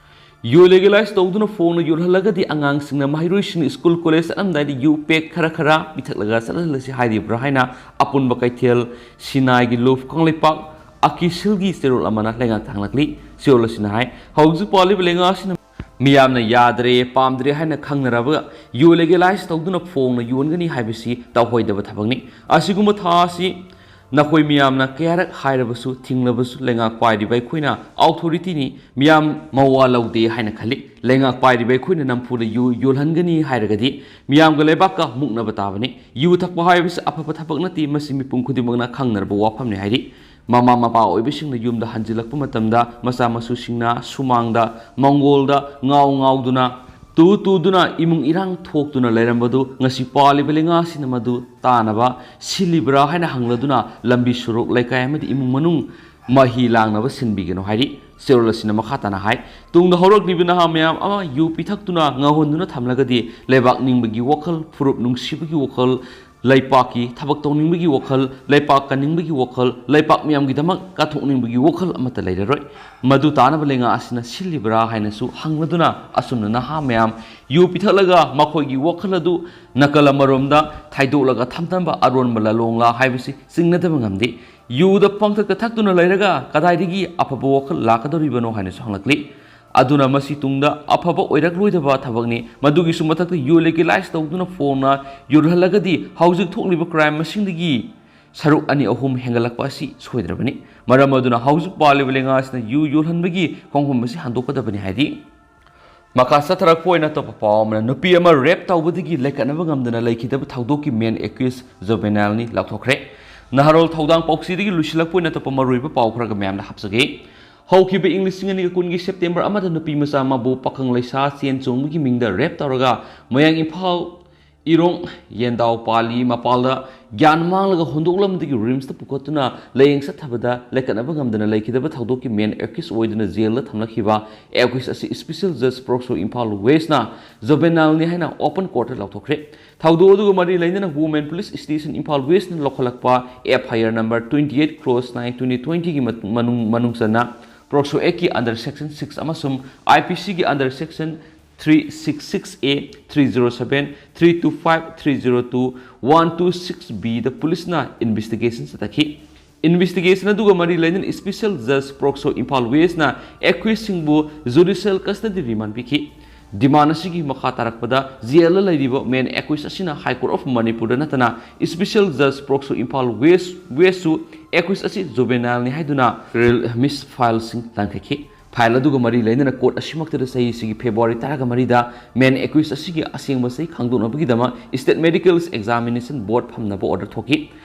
ꯌꯨ legalize ꯇꯧꯗꯨꯅ ꯐꯣꯡꯅ ꯌꯣꯜꯍꯜꯂꯒꯗꯤ ꯑꯉꯥꯡꯁꯤꯡꯅ ꯃꯍꯩꯔꯣꯏꯁꯤꯡ school college ꯆꯠꯂꯝꯗꯥꯏꯗ ꯌꯨ pack ꯈꯔ ꯈꯔ ꯄꯤꯊꯛꯂꯒ ꯆꯠꯍꯜꯂꯁꯤ ꯍꯥꯏꯔꯤꯕ꯭ꯔꯥ ꯍꯥꯏꯅ ꯑꯄꯨꯟꯕ ꯀꯩꯊꯦꯜ ꯁꯤꯅꯥꯏꯒꯤ ꯂꯨꯞ ꯀꯪꯂꯩꯄꯥꯛ ꯑꯀꯤꯁꯤꯜꯒꯤ ꯆꯦꯔꯣꯜ ꯑꯃꯅ ꯂꯩꯉꯥꯛꯇ ꯍꯪꯂꯛꯂꯤ꯫ ꯆꯦꯔꯣꯜ ꯑꯁꯤꯅ ꯍꯥꯏ, ꯍꯧꯖꯤꯛ ꯄꯥꯜꯂꯤꯕ ꯂꯩꯉꯥꯛ ꯑꯁꯤꯅ ꯃꯤꯌꯥꯝꯅ ꯌꯥꯗ꯭ꯔꯦ, ꯄꯥꯝꯗ꯭ꯔꯦ ꯍꯥꯏꯅ ꯈꯪꯅꯔꯕ ꯌꯨ legalize ꯇꯧꯗꯨꯅ ꯐꯣꯡꯅ ꯌꯣꯟꯒꯅꯤ ꯍꯥꯏꯕꯁꯤ ꯇꯧꯍꯣꯏꯗꯕ ꯊꯕꯛꯅꯤ꯫ ꯑꯁꯤꯒꯨꯝꯕ ꯊꯥ ꯑꯁꯤ ꯅꯈꯣꯏ ꯃꯤꯌꯥꯝꯅ ꯀꯌꯥꯔꯛ ꯍꯥꯏꯔꯕꯁꯨ, ꯊꯤꯡꯂꯕꯁꯨ, ꯂꯩꯉꯥꯛ ꯄꯥꯏꯔꯤꯕ ꯑꯩꯈꯣꯏꯅ authorityꯅꯤ, ꯃꯤꯌꯥꯝ ꯃꯋꯥ ꯂꯧꯗꯦ ꯍꯥꯏꯅ ꯈꯜꯂꯤ꯫ ꯂꯩꯉꯥꯛ ꯄꯥꯏꯔꯤꯕ ꯑꯩꯈꯣꯏꯅ ꯅꯝꯐꯨꯗ ꯌꯨ ꯌꯣꯜꯍꯟꯒꯅꯤ ꯍꯥꯏꯔꯒꯗꯤ ꯃꯤꯌꯥꯝꯒ ꯂꯩꯕꯥꯛꯀ ꯃꯨꯛꯅꯕ ꯇꯥꯕꯅꯤ꯫ ꯌꯨ ꯊꯛꯄ ꯍꯥꯏꯕꯁꯤ ꯑꯐꯕ ꯊꯕꯛ ꯅꯠꯇꯦ, ꯃꯁꯤ ꯃꯤꯄꯨꯝ ꯈꯨꯗꯤꯡꯃꯛꯅ ꯈꯪꯅꯔꯕ ꯋꯥꯐꯝꯅꯤ ꯍꯥꯏꯔꯤ꯫ ꯃꯃꯥ ꯃꯄꯥ ꯑꯣꯏꯕꯁꯤꯡꯅ ꯌꯨꯝꯗ ꯍꯟꯖꯤꯜꯂꯛꯄ ꯃꯇꯝꯗ ꯃꯆꯥ ꯃꯁꯨꯁꯤꯡꯅ ꯁꯨꯃꯥꯡꯗ, ꯃꯪꯒꯣꯜꯗ ꯉꯥꯎ ꯉꯥꯎꯗꯨꯅ, ꯇꯨ ꯇꯨꯗꯨꯅ ꯏꯃꯨꯡ ꯏꯔꯥꯡ ꯊꯣꯛꯇꯨꯅ ꯂꯩꯔꯝꯕꯗꯨ ꯉꯁꯤ ꯄꯥꯜꯂꯤꯕ ꯂꯩꯉꯥꯛꯁꯤꯅ ꯃꯗꯨ ꯇꯥꯅꯕ ꯁꯤꯜꯂꯤꯕ꯭ꯔꯥ ꯍꯥꯏꯅ ꯍꯪꯂꯗꯨꯅ ꯂꯝꯕꯤ ꯁꯣꯔꯣꯛ, ꯂꯩꯀꯥꯏ ꯑꯃꯗꯤ ꯏꯃꯨꯡ ꯃꯅꯨꯡ ꯃꯍꯤ ꯂꯥꯡꯅꯕ ꯁꯤꯟꯕꯤꯒꯅꯨ ꯍꯥꯏꯔꯤ꯫ ꯆꯦꯔꯣꯜ ꯑꯁꯤꯅ ꯃꯈꯥ ꯇꯥꯅ ꯍꯥꯏ, ꯇꯨꯡꯗ ꯍꯧꯔꯛꯂꯤꯕ ꯅꯍꯥ ꯃꯌꯥꯝ ꯑꯃ ꯌꯨ ꯄꯤꯊꯛꯇꯨꯅ ꯉꯥꯎꯍꯟꯗꯨꯅ ꯊꯝꯂꯒꯗꯤ ꯂꯩꯕꯥꯛ ꯅꯤꯡꯕꯒꯤ ꯋꯥꯈꯜ, ꯐꯨꯔꯨꯞ ꯅꯨꯡꯁꯤꯕꯒꯤ ꯋꯥꯈꯜ, ꯂꯩꯄꯥꯛꯀꯤ ꯊꯕꯛ ꯇꯧꯅꯤꯡꯕꯒꯤ ꯋꯥꯈꯜ, ꯂꯩꯄꯥꯛ ꯀꯟꯅꯤꯡꯕꯒꯤ ꯋꯥꯈꯜ, ꯂꯩꯄꯥꯛ ꯃꯤꯌꯥꯝꯒꯤꯗꯃꯛ ꯀꯠꯊꯣꯛꯅꯤꯡꯕꯒꯤ ꯋꯥꯈꯜ ꯑꯃꯠꯇ ꯂꯩꯔꯔꯣꯏ꯫ ꯃꯗꯨ ꯇꯥꯅꯕ ꯂꯩꯉꯥꯛ ꯑꯁꯤꯅ ꯁꯤꯜꯂꯤꯕ꯭ꯔꯥ ꯍꯥꯏꯅꯁꯨ ꯍꯪꯂꯗꯨꯅ ꯑꯁꯨꯝꯅ ꯅꯍꯥ ꯃꯌꯥꯝ ꯌꯨ ꯄꯤꯊꯛꯂꯒ ꯃꯈꯣꯏꯒꯤ ꯋꯥꯈꯜ ꯑꯗꯨ ꯅꯥꯀꯜ ꯑꯃꯔꯣꯝꯗ ꯊꯩꯗꯣꯛꯂꯒ ꯊꯝꯅꯕ ꯑꯔꯣꯟꯕ ꯂꯥꯂꯣꯡꯂꯥ ꯍꯥꯏꯕꯁꯤ ꯆꯤꯡꯅꯗꯕ ꯉꯝꯗꯦ꯫ ꯌꯨꯗ ꯄꯪꯊꯛꯇ ꯊꯛꯇꯨꯅ ꯂꯩꯔꯒ ꯀꯗꯥꯏꯗꯒꯤ ꯑꯐꯕ ꯋꯥꯈꯜ ꯂꯥꯛꯀꯗꯧꯔꯤꯕꯅꯣ ꯍꯥꯏꯅꯁꯨ ꯍꯪꯂꯛꯂꯤ꯫ ꯑꯗꯨꯅ ꯃꯁꯤ ꯇꯨꯡꯗ ꯑꯐꯕ ꯑꯣꯏꯔꯛꯂꯣꯏꯗꯕ ꯊꯕꯛꯅꯤ꯫ ꯃꯗꯨꯒꯤꯁꯨ ꯃꯊꯛꯇ ꯌꯨ legalize ꯇꯧꯗꯨꯅ ꯐꯣꯡꯅ ꯌꯣꯜꯍꯜꯂꯒꯗꯤ ꯍꯧꯖꯤꯛ ꯊꯣꯛꯂꯤꯕ crime ꯃꯁꯤꯡꯗꯒꯤ ꯁꯔꯨꯛ ꯑꯅꯤ ꯑꯍꯨꯝ ꯍꯦꯟꯒꯠꯂꯛꯄ ꯑꯁꯤ ꯁꯣꯏꯗ꯭ꯔꯕꯅꯤ꯫ ꯃꯔꯝ ꯑꯗꯨꯅ ꯍꯧꯖꯤꯛ ꯄꯥꯜꯂꯤꯕ ꯂꯩꯉꯥꯛ ꯑꯁꯤꯅ ꯌꯨ ꯌꯣꯜꯍꯟꯕꯒꯤ ꯈꯣꯡꯐꯝ ꯑꯁꯤ ꯍꯟꯗꯣꯛꯀꯗꯕꯅꯤ ꯍꯥꯏꯔꯤ꯫ ꯃꯈꯥ ꯆꯠꯊꯔꯛꯄ ꯑꯣꯏꯅ ꯑꯇꯣꯞꯄ ꯄꯥꯎ ꯑꯃꯅ, ꯅꯨꯄꯤ ꯑꯃ ꯔꯦꯞ ꯇꯧꯕꯗꯒꯤ ꯂꯩꯀꯠꯅꯕ ꯉꯝꯗꯅ ꯂꯩꯈꯤꯗꯕ ꯊꯧꯗꯣꯛꯀꯤ ꯃꯦꯟ ꯑꯦꯀ꯭ꯌꯨꯁ ꯖꯨꯕꯦꯅꯥꯏꯜꯅꯤ ꯂꯥꯎꯊꯣꯛꯈ꯭ꯔꯦ꯫ ꯅꯍꯥꯔꯣꯜ ꯊꯧꯗꯥꯡ ꯄꯥꯎꯁꯤꯗꯒꯤ ꯂꯣꯏꯁꯤꯜꯂꯛꯄ ꯑꯣꯏꯅ ꯑꯇꯣꯞꯄ ꯃꯔꯨꯑꯣꯏꯕ ꯄꯥꯎ ꯈꯔꯒ ꯃꯌꯥꯝꯗ ꯍꯥꯞꯆꯒꯦ꯫ ꯍꯧꯈꯤꯕ ꯏꯪ ꯂꯤꯁꯤꯡ ꯑꯅꯤꯒ ꯀꯨꯟꯒꯤ ꯁꯦꯞꯇꯦꯝꯕꯔ ꯑꯃꯗ ꯅꯨꯄꯤ ꯃꯆꯥ ꯑꯃꯕꯨ ꯄꯥꯈꯪ ꯂꯩꯁꯥ ꯆꯦꯟ ꯆꯣꯡꯕꯒꯤ ꯃꯤꯡꯗ ꯔꯦꯞ ꯇꯧꯔꯒ ꯃꯌꯥꯡ ꯏꯝꯐꯥꯜ ꯏꯔꯣꯡ ꯌꯦꯟꯗꯥꯎ ꯄꯥꯂꯤ ꯃꯄꯥꯜꯗ ꯒ꯭ꯌꯥꯟ ꯃꯥꯡꯂꯒ ꯍꯨꯟꯗꯣꯛꯂꯝꯕꯗꯒꯤ ꯔꯤꯝꯁꯇ ꯄꯨꯈꯠꯇꯨꯅ ꯂꯥꯌꯦꯡ ꯆꯠꯊꯕꯗ ꯂꯩꯀꯠꯅꯕ ꯉꯝꯗꯅ ꯂꯩꯈꯤꯗꯕ ꯊꯧꯗꯣꯛꯀꯤ ꯃꯦꯟ ꯑꯦꯀ꯭ꯌꯨꯁ ꯑꯣꯏꯗꯨꯅ ꯖꯦꯜꯗ ꯊꯝꯂꯛꯈꯤꯕ ꯑꯦꯀ꯭ꯌꯨꯁ ꯑꯁꯤ ꯏꯁꯄꯤꯁꯦꯜ ꯖꯖ ꯄꯣꯛꯁꯣ ꯏꯝꯐꯥꯜ ꯋꯦꯁꯅ ꯖꯨꯕꯦꯅꯥꯏꯜꯅꯤ ꯍꯥꯏꯅ ꯑꯣꯄꯟ ꯀꯣꯔꯠꯇ ꯂꯥꯎꯊꯣꯛꯈ꯭ꯔꯦ꯫ ꯊꯧꯗꯣꯛ ꯑꯗꯨꯒ ꯃꯔꯤ ꯂꯩꯅꯅ ꯋꯨꯃꯦꯟ ꯄꯨꯂꯤꯁ ꯁ꯭ꯇꯦꯁꯟ ꯏꯝꯐꯥꯜ ꯋꯦꯁꯅ ꯂꯧꯈꯠꯂꯛꯄ F I R number twenty eight cross nine twenty twenty ꯒꯤ ꯃꯅꯨꯡ ꯃꯅꯨꯡ ꯆꯟꯅ ꯄꯣꯛꯁꯣ ꯑꯦꯛꯀꯤ under section six ꯑꯃꯁꯨꯡ ꯑꯥꯏ ꯄꯤ ꯁꯤꯒꯤ under section three six six A, three zero seven, three two five, three zero two, one two six B ꯗ ꯄꯨꯂꯤꯁꯅ investigation ꯆꯠꯊꯈꯤ꯫ Investigation ꯑꯗꯨꯒ ꯃꯔꯤ ꯂꯩꯅꯅ special ꯖꯖ ꯄꯣꯛꯁꯣ Imphal ꯋꯦꯁꯅ ꯑꯦꯀ꯭ꯌꯨꯁꯁꯤꯡꯕꯨ ꯖꯨꯗꯤꯁꯤꯌꯦꯜ ꯀꯁꯇꯗꯤ ꯔꯤꯃꯥꯟ ꯄꯤꯈꯤ꯫ ꯗꯤꯃꯥꯟ ꯑꯁꯤꯒꯤ ꯃꯈꯥ ꯇꯥꯔꯛꯄꯗ ꯖꯦꯜꯗ ꯂꯩꯔꯤꯕ ꯃꯦꯟ ꯑꯦꯀ꯭ꯌꯨꯁ ꯑꯁꯤꯅ ꯍꯥꯏ ꯀꯣꯔꯠ ꯑꯣꯐ ꯃꯅꯤꯄꯨꯔꯗ ꯅꯠꯇꯅ ꯏꯁꯄꯤꯁꯦꯜ ꯖꯖ ꯄꯣꯛꯁꯣ ꯏꯝꯐꯥꯜ ꯋꯦꯁ ꯋꯦꯁꯁꯨ ꯑꯦꯀ꯭ꯌꯨꯁ ꯑꯁꯤ ꯖꯨꯕꯦꯅꯥꯏꯜꯅꯤ ꯍꯥꯏꯗꯨꯅ ꯔꯤꯜ ꯃꯤꯁ ꯐꯥꯏꯜꯁꯤꯡ ꯂꯪꯈꯠꯈꯤ꯫ ꯐꯥꯏꯜ ꯑꯗꯨꯒ ꯃꯔꯤ ꯂꯩꯅꯅ ꯀꯣꯔꯠ ꯑꯁꯤꯃꯛꯇꯗ ꯆꯍꯤꯁꯤꯒꯤ ꯐꯦꯕ꯭ꯔꯨꯋꯥꯔꯤ ꯇꯔꯥꯒ ꯃꯔꯤꯗ ꯃꯦꯟ ꯑꯦꯀ꯭ꯌꯨꯁ ꯑꯁꯤꯒꯤ ꯑꯁꯦꯡꯕ ꯆꯍꯤ ꯈꯪꯗꯣꯛꯅꯕꯒꯤꯗꯃꯛ ꯁ꯭ꯇꯦꯠ ꯃꯦꯗꯤꯀꯦꯜ ꯑꯦꯛꯖꯥꯃꯤꯅꯦꯁꯟ ꯕꯣꯔꯗ ꯐꯝꯅꯕ ꯑꯣꯔꯗꯔ ꯊꯣꯛꯈꯤ꯫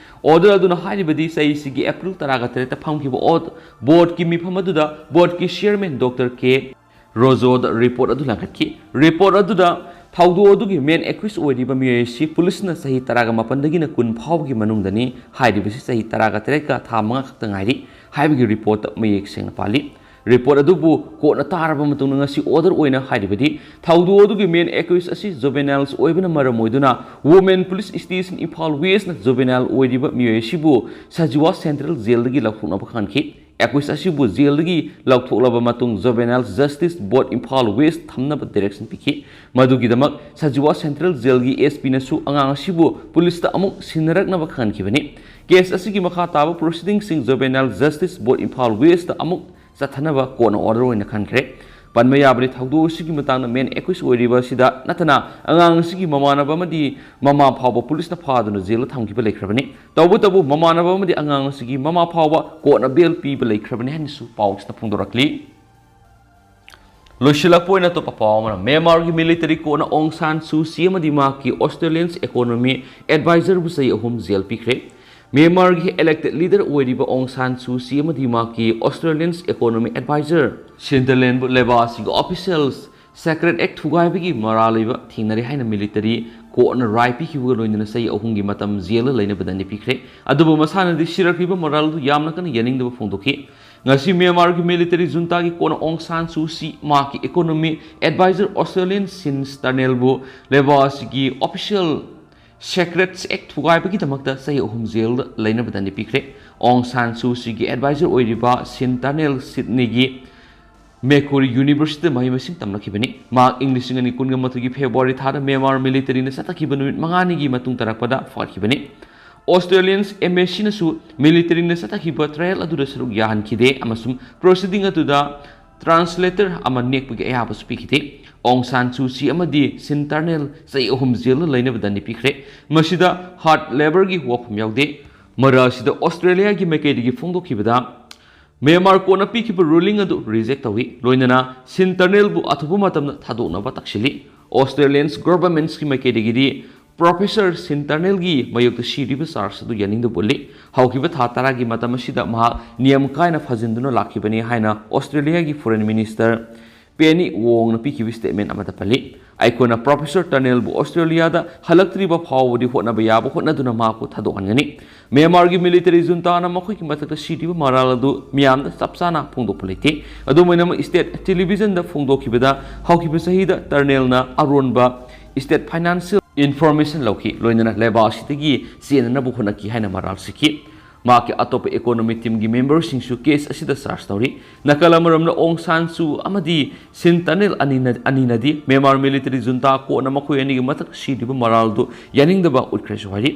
ꯑꯣꯔꯗꯔ ꯑꯗꯨꯅ ꯍꯥꯏꯔꯤꯕꯗꯤ ꯆꯍꯤꯁꯤꯒꯤ ꯑꯦꯄ꯭ꯔꯤꯜ ꯇꯔꯥꯒ ꯇꯔꯦꯠꯇ ꯐꯝꯈꯤꯕ ꯑꯣ-, ꯕꯣꯔꯗꯀꯤ ꯃꯤꯐꯝ ꯑꯗꯨꯗ ꯕꯣꯔꯗꯀꯤ ꯆꯤꯌꯔꯃꯦꯟ ꯗꯣꯛꯇꯔ ꯀꯦ ꯔꯣꯖꯣꯗ ꯔꯤꯄꯣꯔꯠ ꯑꯗꯨ ꯂꯥꯡꯈꯠꯈꯤ꯫ ꯔꯤꯄꯣꯔꯠ ꯑꯗꯨꯗ ꯊꯧꯗꯣꯛ ꯑꯗꯨꯒꯤ ꯃꯦꯟ ꯑꯦꯀ꯭ꯌꯨꯁ ꯑꯣꯏꯔꯤꯕ ꯃꯤꯑꯣꯏ ꯑꯁꯤ ꯄꯨꯂꯤꯁꯅ ꯆꯍꯤ ꯇꯔꯥꯒ ꯃꯥꯄꯟꯗꯒꯤꯅ ꯀꯨꯟ ꯐꯥꯎꯕꯒꯤ ꯃꯅꯨꯡꯗꯅꯤ ꯍꯥꯏꯔꯤꯕꯁꯤ ꯆꯍꯤ ꯇꯔꯥꯒ ꯇꯔꯦꯠꯀ ꯊꯥ ꯃꯉꯥ ꯈꯛꯇ ꯉꯥꯏꯔꯤ ꯍꯥꯏꯕꯒꯤ ꯔꯤꯄꯣꯔꯠꯇ ꯃꯌꯦꯛ ꯁꯦꯡꯅ ꯄꯥꯜꯂꯤ꯫ ꯔꯤꯄꯣꯔꯠ ꯑꯗꯨꯕꯨ ꯀꯣꯔꯠꯅ ꯇꯥꯔꯕ ꯃꯇꯨꯡꯗ ꯉꯁꯤ ꯑꯣꯔꯗꯔ ꯑꯣꯏꯅ ꯍꯥꯏꯔꯤꯕꯗꯤ ꯊꯧꯗꯣꯛ ꯑꯗꯨꯒꯤ ꯃꯦꯟ ꯑꯦꯀ꯭ꯌꯨꯁ ꯑꯁꯤ ꯖꯨꯕꯦꯅꯥꯏꯜꯁ ꯑꯣꯏꯕꯅ ꯃꯔꯝ ꯑꯣꯏꯗꯨꯅ women police station Imphal ꯋꯦꯁꯅ juvenile ꯑꯣꯏꯔꯤꯕ ꯃꯤꯑꯣꯏ ꯑꯁꯤꯕꯨ ꯁꯖꯤꯋꯥ ꯁꯦꯟꯇ꯭ꯔꯦꯜ ꯖꯦꯜꯗꯒꯤ ꯂꯧꯊꯣꯛꯅꯕ ꯈꯪꯈꯤ꯫ ꯑꯦꯀ꯭ꯌꯨꯁ ꯑꯁꯤꯕꯨ ꯖꯦꯜꯗꯒꯤ ꯂꯧꯊꯣꯛꯂꯕ ꯃꯇꯨꯡ ꯖꯨꯕꯦꯅꯥꯏꯜ ꯖꯁꯇꯤꯁ ꯕꯣꯔꯗ ꯏꯝꯐꯥꯜ ꯋꯦꯁ ꯊꯝꯅꯕ ꯗꯥꯏꯔꯦꯛꯁꯟ ꯄꯤꯈꯤ꯫ ꯃꯗꯨꯒꯤꯗꯃꯛ ꯁꯖꯤꯋꯥ ꯁꯦꯟꯇ꯭ꯔꯦꯜ ꯖꯦꯜꯒꯤ ꯑꯦꯁ ꯄꯤꯅꯁꯨ ꯑꯉꯥꯡ ꯑꯁꯤꯕꯨ ꯄꯨꯂꯤꯁꯇ ꯑꯃꯨꯛ ꯁꯤꯟꯅꯔꯛꯅꯕ ꯈꯪꯍꯟꯈꯤꯕꯅꯤ꯫ ꯀꯦꯁ ꯑꯁꯤꯒꯤ ꯃꯈꯥ ꯇꯥꯕ ꯄ꯭ꯔꯣꯁꯤꯗꯤꯡꯁꯤꯡ ꯖꯨꯕꯦꯅꯥꯏꯜ ꯖꯁꯇꯤꯁ ꯕꯣꯔꯗ ꯏꯝꯐꯥꯜ ꯋꯦꯁꯇ ꯑꯃꯨꯛ ꯆꯠꯊꯅꯕ ꯀꯣꯔꯠꯅ ꯑꯣꯔꯗꯔ ꯑꯣꯏꯅ ꯈꯟꯈ꯭ꯔꯦ꯫ ꯄꯟꯕ ꯌꯥꯕꯗꯤ ꯊꯧꯗꯣꯛ ꯑꯁꯤꯒꯤ ꯃꯇꯥꯡꯗ ꯃꯦꯟ ꯑꯦꯀ꯭ꯌꯨꯁ ꯑꯣꯏꯔꯤꯕ ꯑꯁꯤꯗ ꯅꯠꯇꯅ ꯑꯉꯥꯡ ꯑꯁꯤꯒꯤ ꯃꯃꯥꯟꯅꯕ ꯑꯃꯗꯤ ꯃꯃꯥ ꯐꯥꯎꯕ ꯄꯨꯂꯤꯁꯅ ꯐꯥꯗꯨꯅ ꯖꯦꯜꯗ ꯊꯝꯈꯤꯕ ꯂꯩꯈ꯭ꯔꯕꯅꯤ꯫ ꯇꯧꯕꯇꯕꯨ ꯃꯃꯥꯟꯅꯕ ꯑꯃꯗꯤ ꯑꯉꯥꯡ ꯑꯁꯤꯒꯤ ꯃꯃꯥ ꯐꯥꯎꯕ ꯀꯣꯔꯠꯅ ꯕꯦꯜ ꯄꯤꯕ ꯂꯩꯈ꯭ꯔꯕꯅꯤ ꯍꯥꯏꯅꯁꯨ ꯄꯥꯎꯁꯤꯅ ꯐꯣꯡꯗꯣꯔꯛꯂꯤ꯫ ꯂꯣꯏꯁꯤꯜꯂꯛꯄ ꯑꯣꯏꯅ ꯑꯇꯣꯞꯄ ꯄꯥꯎ ꯑꯃꯅ, ꯃ꯭ꯌꯥꯟꯃꯥꯔꯒꯤ ꯃꯤꯂꯤꯇꯔꯤ ꯀꯣꯔꯠꯅ ꯑꯣꯡ ꯁꯥꯟ ꯁꯨ ꯆꯤ ꯑꯃꯗꯤ ꯃꯍꯥꯛꯀꯤ ꯑꯣꯁꯇ꯭ꯔꯦꯂꯤꯌꯟꯁ ꯏꯀꯣꯅꯣꯃꯤ ꯑꯦꯗꯚꯥꯏꯖꯔꯕꯨ ꯆꯍꯤ ꯑꯍꯨꯝ ꯖꯦꯜ ꯄꯤꯈ꯭ꯔꯦ꯫ ꯃ꯭ꯌꯥꯟꯃꯥꯔꯒꯤ ꯏꯂꯦꯛꯇꯦꯗ ꯂꯤꯗꯔ ꯑꯣꯏꯔꯤꯕ ꯑꯣꯡ ꯁꯥꯟ ꯁꯨ ꯆꯤ ꯑꯃꯗꯤ ꯃꯍꯥꯛꯀꯤ ꯑꯣꯁꯇ꯭ꯔꯦꯂꯤꯌꯟꯁ ꯏꯀꯣꯅꯣꯃꯤ ꯑꯦꯗꯚꯥꯏꯖꯔ ꯁꯤꯟ ꯇꯔꯅꯦꯜꯕꯨ ꯂꯩꯕꯥꯛ ꯑꯁꯤꯒꯤ ꯑꯣꯐꯤꯁꯤꯌꯦꯜ ꯁꯦꯀ꯭ꯔꯦꯠ ꯑꯦꯛ ꯊꯨꯒꯥꯏꯕꯒꯤ ꯃꯔꯥꯜ ꯂꯩꯕ ꯊꯦꯡꯅꯔꯦ ꯍꯥꯏꯅ ꯃꯤꯂꯤꯇꯔꯤ ꯀꯣꯔꯠꯅ ꯔꯥꯏ ꯄꯤꯈꯤꯕꯒ ꯂꯣꯏꯅꯅ ꯆꯍꯤ ꯑꯍꯨꯝꯒꯤ ꯃꯇꯝ ꯖꯦꯜꯗ ꯂꯩꯅꯕ ꯗꯟꯗꯤ ꯄꯤꯈ꯭ꯔꯦ꯫ ꯑꯗꯨꯕꯨ ꯃꯁꯥꯅꯗꯤ ꯁꯤꯔꯛꯂꯤꯕ ꯃꯔꯥꯜ ꯑꯗꯨ ꯌꯥꯝꯅ ꯀꯟꯅ ꯌꯥꯅꯤꯡꯗꯕ ꯐꯣꯡꯗꯣꯛꯈꯤ꯫ ꯉꯁꯤ ꯃ꯭ꯌꯥꯟꯃꯥꯔꯒꯤ ꯃꯤꯂꯤꯇꯔꯤ ꯖꯨꯟꯇꯥꯒꯤ ꯀꯣꯔꯠꯅ ꯑꯣꯡ ꯁꯥꯟ ꯁꯨ ꯆꯤ, ꯃꯍꯥꯛꯀꯤ ꯏꯀꯣꯅꯣꯃꯤ ꯑꯦꯗꯚꯥꯏꯖꯔ ꯑꯣꯁꯇ꯭ꯔꯦꯂꯤꯌꯟ ꯁꯤꯟ ꯇꯔꯅꯦꯜꯕꯨ ꯂꯩꯕꯥꯛ ꯑꯁꯤꯒꯤ ꯑꯣꯐꯤꯁꯤꯌꯦꯜ ꯁꯦꯀ꯭ꯔꯦꯠ ꯑꯦꯛ ꯊꯨꯒꯥꯏꯕꯒꯤꯗꯃꯛꯇ ꯆꯍꯤ ꯑꯍꯨꯝ ꯖꯦꯜꯗ ꯂꯩꯅꯕ ꯗꯟꯗꯤ ꯄꯤꯈ꯭ꯔꯦ꯫ ꯑꯣꯡ ꯁꯥꯟ ꯁꯨ ꯆꯤꯒꯤ ꯑꯦꯗꯚꯥꯏꯖꯔ ꯑꯣꯏꯔꯤꯕ ꯁꯤꯟ ꯇꯔꯅꯦꯜ ꯁꯤꯗꯅꯤꯒꯤ ꯃꯦꯀꯣꯔꯤ ꯌꯨꯅꯤꯚꯔꯁꯤꯇꯤꯗ ꯃꯍꯩ ꯃꯁꯤꯡ ꯇꯝꯂꯛꯈꯤꯕꯅꯤ꯫ ꯃꯍꯥꯛ ꯏꯪ ꯂꯤꯁꯤꯡ ꯑꯅꯤ ꯀꯨꯟꯒ ꯃꯥꯊꯣꯏꯒꯤ ꯐꯦꯕ꯭ꯔꯨꯋꯥꯔꯤ ꯊꯥꯗ ꯃ꯭ꯌꯥꯟꯃꯥꯔ ꯃꯤꯂꯤꯇꯔꯤꯅ ꯆꯠꯊꯈꯤꯕ ꯅꯨꯃꯤꯠ ꯃꯉꯥꯅꯤꯒꯤ ꯃꯇꯨꯡ ꯇꯥꯔꯛꯄꯗ ꯐꯥꯈꯤꯕꯅꯤ꯫ ꯑꯣꯁꯇ꯭ꯔꯦꯂꯤꯌꯟꯁ ꯑꯦꯝꯕꯦꯁꯤꯅꯁꯨ ꯃꯤꯂꯤꯇꯔꯤꯅ ꯆꯠꯊꯈꯤꯕ ꯇ꯭ꯔꯥꯌꯦꯜ ꯑꯗꯨꯗ ꯁꯔꯨꯛ ꯌꯥꯍꯟꯈꯤꯗꯦ ꯑꯃꯁꯨꯡ ꯄ꯭ꯔꯣꯁꯤꯗꯤꯡ ꯑꯗꯨꯗ ꯇ꯭ꯔꯥꯟꯁꯂꯦꯇꯔ ꯑꯃ ꯅꯦꯛꯄꯒꯤ ꯑꯌꯥꯕꯁꯨ ꯄꯤꯈꯤꯗꯦ꯫ ꯑꯣꯡ ꯁꯥꯟ ꯁꯨ ꯆꯤ ꯑꯃꯗꯤ ꯁꯤꯟ ꯇꯔꯅꯦꯜ ꯆꯍꯤ ꯑꯍꯨꯝ ꯖꯦꯜꯗ ꯂꯩꯅꯕ ꯗꯟꯗꯤ ꯄꯤꯈ꯭ꯔꯦ꯫ ꯃꯁꯤꯗ ꯍꯥꯔꯗ ꯂꯦꯕꯔꯒꯤ ꯋꯥꯐꯝ ꯌꯥꯎꯗꯦ꯫ ꯃꯔꯛ ꯑꯁꯤꯗ ꯑꯣꯁꯇ꯭ꯔꯦꯂꯤꯌꯥꯒꯤ ꯃꯥꯏꯀꯩꯗꯒꯤ ꯐꯣꯡꯗꯣꯛꯈꯤꯕꯗ, ꯃ꯭ꯌꯥꯟꯃꯥꯔ ꯀꯣꯔꯠꯅ ꯄꯤꯈꯤꯕ ꯔꯨꯂꯤꯡ ꯑꯗꯨ ꯔꯤꯖꯦꯛ ꯇꯧꯏ, ꯂꯣꯏꯅꯅ ꯁꯤꯟ ꯇꯔꯅꯦꯜꯕꯨ ꯑꯊꯨꯕ ꯃꯇꯝꯗ ꯊꯥꯗꯣꯛꯅꯕ ꯇꯛꯁꯤꯜꯂꯤ꯫ ꯑꯣꯁꯇ꯭ꯔꯦꯂꯤꯌꯟꯁ ꯒꯣꯚꯔꯟꯃꯦꯟꯠꯀꯤ ꯃꯥꯏꯀꯩꯗꯒꯤꯗꯤ ꯄ꯭ꯔꯣꯐꯦꯁꯔ ꯁꯤꯟ ꯇꯔꯅꯦꯜꯒꯤ ꯃꯥꯌꯣꯛꯇ ꯁꯤꯔꯤꯕ ꯆꯥꯔꯖ ꯑꯗꯨ ꯌꯥꯅꯤꯡꯗꯕ ꯎꯠꯂꯤ꯫ ꯍꯧꯈꯤꯕ ꯊꯥ ꯇꯔꯥꯒꯤ ꯃꯇꯝ ꯑꯁꯤꯗ ꯃꯍꯥꯛ ꯅꯤꯌꯝ ꯀꯥꯏꯅ ꯐꯥꯖꯤꯟꯗꯨꯅ ꯂꯥꯛꯈꯤꯕꯅꯤ ꯍꯥꯏꯅ ꯑꯣꯁꯇ꯭ꯔꯦꯂꯤꯌꯥꯒꯤ ꯐꯣꯔꯦꯟ ꯃꯤꯅꯤꯁꯇꯔ ꯄꯦꯅꯤ ꯋꯣꯡꯅ ꯄꯤꯈꯤꯕ ꯁ꯭ꯇꯦꯠꯃꯦꯟꯠ ꯑꯃꯗ ꯄꯜꯂꯤ꯫ ꯑꯩꯈꯣꯏꯅ ꯄ꯭ꯔꯣꯐꯦꯁꯔ ꯇꯔꯅꯦꯜꯕꯨ ꯑꯣꯁꯇ꯭ꯔꯦꯂꯤꯌꯥꯗ ꯍꯜꯂꯛꯇ꯭ꯔꯤꯕ ꯐꯥꯎꯕꯗꯤ ꯍꯣꯠꯅꯕ ꯌꯥꯕ ꯍꯣꯠꯅꯗꯨꯅ ꯃꯍꯥꯛꯄꯨ ꯊꯥꯗꯣꯛꯍꯟꯒꯅꯤ꯫ ꯃ꯭ꯌꯥꯟꯃꯥꯔꯒꯤ ꯃꯤꯂꯤꯇꯔꯤ ꯖꯨꯟꯇꯥꯅ ꯃꯈꯣꯏꯒꯤ ꯃꯊꯛꯇ ꯁꯤꯔꯤꯕ ꯃꯔꯥꯜ ꯑꯗꯨ ꯃꯤꯌꯥꯝꯗ ꯆꯞ ꯆꯥꯅ ꯐꯣꯡꯗꯣꯛꯄ ꯂꯩꯇꯦ꯫ ꯑꯗꯨꯝ ꯑꯣꯏꯅꯃꯛ, ꯁ꯭ꯇꯦꯠ ꯇꯦꯂꯤꯚꯤꯖꯟꯗ ꯐꯣꯡꯗꯣꯛꯈꯤꯕꯗ ꯍꯧꯈꯤꯕ ꯆꯍꯤꯗ ꯇꯔꯅꯦꯜꯅ ꯑꯔꯣꯟꯕ ꯁ꯭ꯇꯦꯠ ꯐꯥꯏꯅꯥꯟꯁꯤꯌꯦꯜ ꯏꯟꯐꯣꯔꯃꯦꯁꯟ ꯂꯧꯈꯤ, ꯂꯣꯏꯅꯅ ꯂꯩꯕꯥꯛ ꯑꯁꯤꯗꯒꯤ ꯆꯦꯟꯅꯅꯕ ꯍꯣꯠꯅꯈꯤ ꯍꯥꯏꯅ ꯃꯔꯥꯜ ꯁꯤꯈꯤ꯫ ꯃꯍꯥꯛꯀꯤ ꯑꯇꯣꯞꯄ ꯏꯀꯣꯅꯣꯃꯤ ꯇꯤꯝꯒꯤ ꯃꯦꯝꯕꯔꯁꯤꯡꯁꯨ ꯀꯦꯁ ꯑꯁꯤꯗ ꯆꯥꯔꯖ ꯇꯧꯔꯤ꯫ ꯅꯥꯀꯜ ꯑꯃꯔꯣꯝꯗ, ꯑꯣꯡ ꯁꯥꯟ ꯁꯨ ꯑꯃꯗꯤ ꯁꯤꯟ ꯇꯔꯅꯦꯜ ꯑꯅꯤꯅ, ꯑꯅꯤꯅꯗꯤ ꯃ꯭ꯌꯥꯟꯃꯥꯔ ꯃꯤꯂꯤꯇꯔꯤ ꯖꯨꯟꯇꯥ ꯀꯣꯔꯠꯅ ꯃꯈꯣꯏ ꯑꯅꯤꯒꯤ ꯃꯊꯛ ꯁꯤꯔꯤꯕ ꯃꯔꯥꯜꯗꯨ ꯌꯥꯅꯤꯡꯗꯕ ꯎꯠꯈ꯭ꯔꯦꯁꯨ ꯍꯥꯏꯔꯤ꯫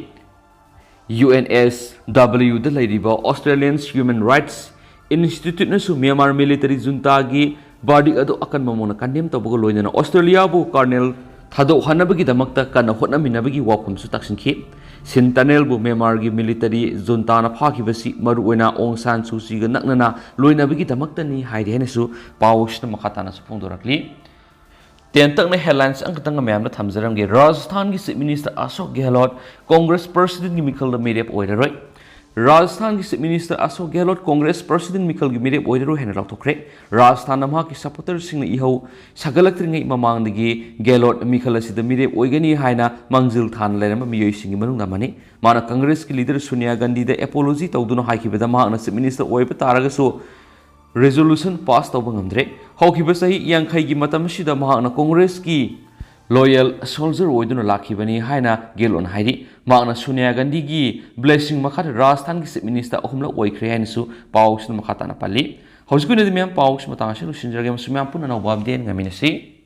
ꯌꯨ ꯑꯦꯟ ꯑꯦꯁ ꯗꯕ꯭ꯂꯤꯎꯗ ꯂꯩꯔꯤꯕ ꯑꯣꯁꯇ꯭ꯔꯦꯂꯤꯌꯟꯁ ꯍ꯭ꯌꯨꯃꯦꯟ ꯔꯥꯏꯠꯁ ꯏꯟꯁꯇꯤꯇ꯭ꯌꯨꯠꯅꯁꯨ ꯃ꯭ꯌꯥꯟꯃꯥꯔ ꯃꯤꯂꯤꯇꯔꯤ ꯖꯨꯟꯇꯥꯒꯤ ꯚꯥꯔꯗꯤꯛ ꯑꯗꯨ ꯑꯀꯟꯕ ꯃꯑꯣꯡꯗ ꯀꯟꯗꯦꯝ ꯇꯧꯕꯒ ꯂꯣꯏꯅꯅ ꯑꯣꯁꯇ꯭ꯔꯦꯂꯤꯌꯥꯕꯨ ꯀꯔꯅꯦꯜ ꯊꯥꯗꯣꯛꯍꯟꯅꯕꯒꯤꯗꯃꯛꯇ ꯀꯟꯅ ꯍꯣꯠꯅꯃꯤꯟꯅꯕꯒꯤ ꯋꯥꯐꯝꯁꯨ ꯇꯥꯛꯁꯤꯟꯈꯤ꯫ ꯁꯤꯟꯇꯅꯦꯜꯕꯨ ꯃ꯭ꯌꯥꯟꯃꯥꯔꯒꯤ ꯃꯤꯂꯤꯇꯔꯤ ꯖꯨꯟꯇꯥꯅ ꯐꯥꯈꯤꯕꯁꯤ ꯃꯔꯨꯑꯣꯏꯅ ꯑꯣꯡ ꯁꯥꯟ ꯁꯨ ꯆꯤꯒ ꯅꯛꯅꯅ ꯂꯣꯏꯅꯕꯒꯤꯗꯃꯛꯇꯅꯤ ꯍꯥꯏꯔꯤ ꯍꯥꯏꯅꯁꯨ ꯄꯥꯎ ꯑꯁꯤꯅ ꯃꯈꯥ ꯇꯥꯅꯁꯨ ꯐꯣꯡꯗꯣꯔꯛꯂꯤ꯫ ꯇꯦꯟꯇꯛꯅ headlines ꯑꯃꯈꯛꯇꯪ ꯃꯌꯥꯝꯗ ꯊꯝꯖꯔꯝꯒꯦ꯫ ꯔꯥꯖꯁꯊꯥꯟꯒꯤ Chief Minister ꯑꯁꯣꯛ ꯒꯦꯍꯂꯣꯠ ꯀꯣꯡꯒ꯭ꯔꯦꯁ Presidentꯒꯤ ꯃꯤꯈꯜꯗ ꯃꯤꯔꯦꯞ ꯑꯣꯏꯔꯔꯣꯏ꯫ ꯔꯥꯖꯁꯊꯥꯟꯒꯤ Chief Minister ꯑꯁꯣꯛ ꯒꯦꯍꯂꯣꯠ ꯀꯣꯡꯒ꯭ꯔꯦꯁ President ꯃꯤꯈꯜꯒꯤ ꯃꯤꯔꯦꯞ ꯑꯣꯏꯔꯔꯣꯏ ꯍꯥꯏꯅ ꯂꯥꯎꯊꯣꯛꯈ꯭ꯔꯦ꯫ ꯔꯥꯖꯁꯊꯥꯟꯗ ꯃꯍꯥꯛꯀꯤ supporterꯁꯤꯡꯅ ꯏꯍꯧ ꯁꯥꯒꯠꯂꯛꯇ꯭ꯔꯤꯉꯩ ꯃꯃꯥꯡꯗꯒꯤ ꯒꯦꯍꯂꯣꯠ ꯃꯤꯈꯜ ꯑꯁꯤꯗ ꯃꯤꯔꯦꯞ ꯑꯣꯏꯒꯅꯤ ꯍꯥꯏꯅ ꯃꯥꯡꯖꯤꯜ ꯊꯥꯅ ꯂꯩꯔꯝꯕ ꯃꯤꯑꯣꯏꯁꯤꯡꯒꯤ ꯃꯅꯨꯡꯗ ꯑꯃꯅꯤ꯫ ꯃꯥꯅ ꯀꯪꯒ꯭ꯔꯦꯁꯀꯤ leader ꯁꯣꯅꯤꯌꯥ ꯒꯥꯟꯙꯤꯗ apology ꯇꯧꯗꯨꯅ ꯍꯥꯏꯈꯤꯕꯗ ꯃꯍꯥꯛꯅ Chief Minister ꯑꯣꯏꯕ ꯇꯥꯔꯒꯁꯨ resolution pass ꯇꯧꯕ ꯉꯝꯗ꯭ꯔꯦ꯫ ꯍꯧꯈꯤꯕ ꯆꯍꯤ ꯌꯥꯡꯈꯩꯒꯤ ꯃꯇꯝ ꯑꯁꯤꯗ ꯃꯍꯥꯛꯅ ꯀꯣꯡꯒ꯭ꯔꯦꯁꯀꯤ loyal soldier ꯑꯣꯏꯗꯨꯅ ꯂꯥꯛꯈꯤꯕꯅꯤ ꯍꯥꯏꯅ ꯒꯦꯍꯂꯣꯠꯅ ꯍꯥꯏꯔꯤ꯫ ꯃꯍꯥꯛꯅ ꯁꯣꯅꯤꯌꯥ ꯒꯥꯟꯙꯤꯒꯤ blessing ꯃꯈꯥꯗ ꯔꯥꯖꯁꯊꯥꯟꯒꯤ Chief Minister ꯑꯍꯨꯝꯂꯛ ꯑꯣꯏꯈ꯭ꯔꯦ ꯍꯥꯏꯅꯁꯨ ꯄꯥꯎꯁꯤꯅ ꯃꯈꯥ ꯇꯥꯅ ꯄꯜꯂꯤ꯫ ꯍꯧꯖꯤꯛꯀꯤ ꯑꯣꯏꯅꯗꯤ ꯃꯌꯥꯝ ꯄꯥꯎꯁꯤ ꯃꯇꯥꯡ ꯑꯁꯤꯗ ꯂꯣꯏꯁꯤꯟꯖꯔꯒꯦ ꯑꯃꯁꯨꯡ ꯃꯌꯥꯝ ꯄꯨꯟꯅ ꯑꯅꯧꯕ update ꯉꯥꯏꯃꯤꯟꯅꯁꯤ꯫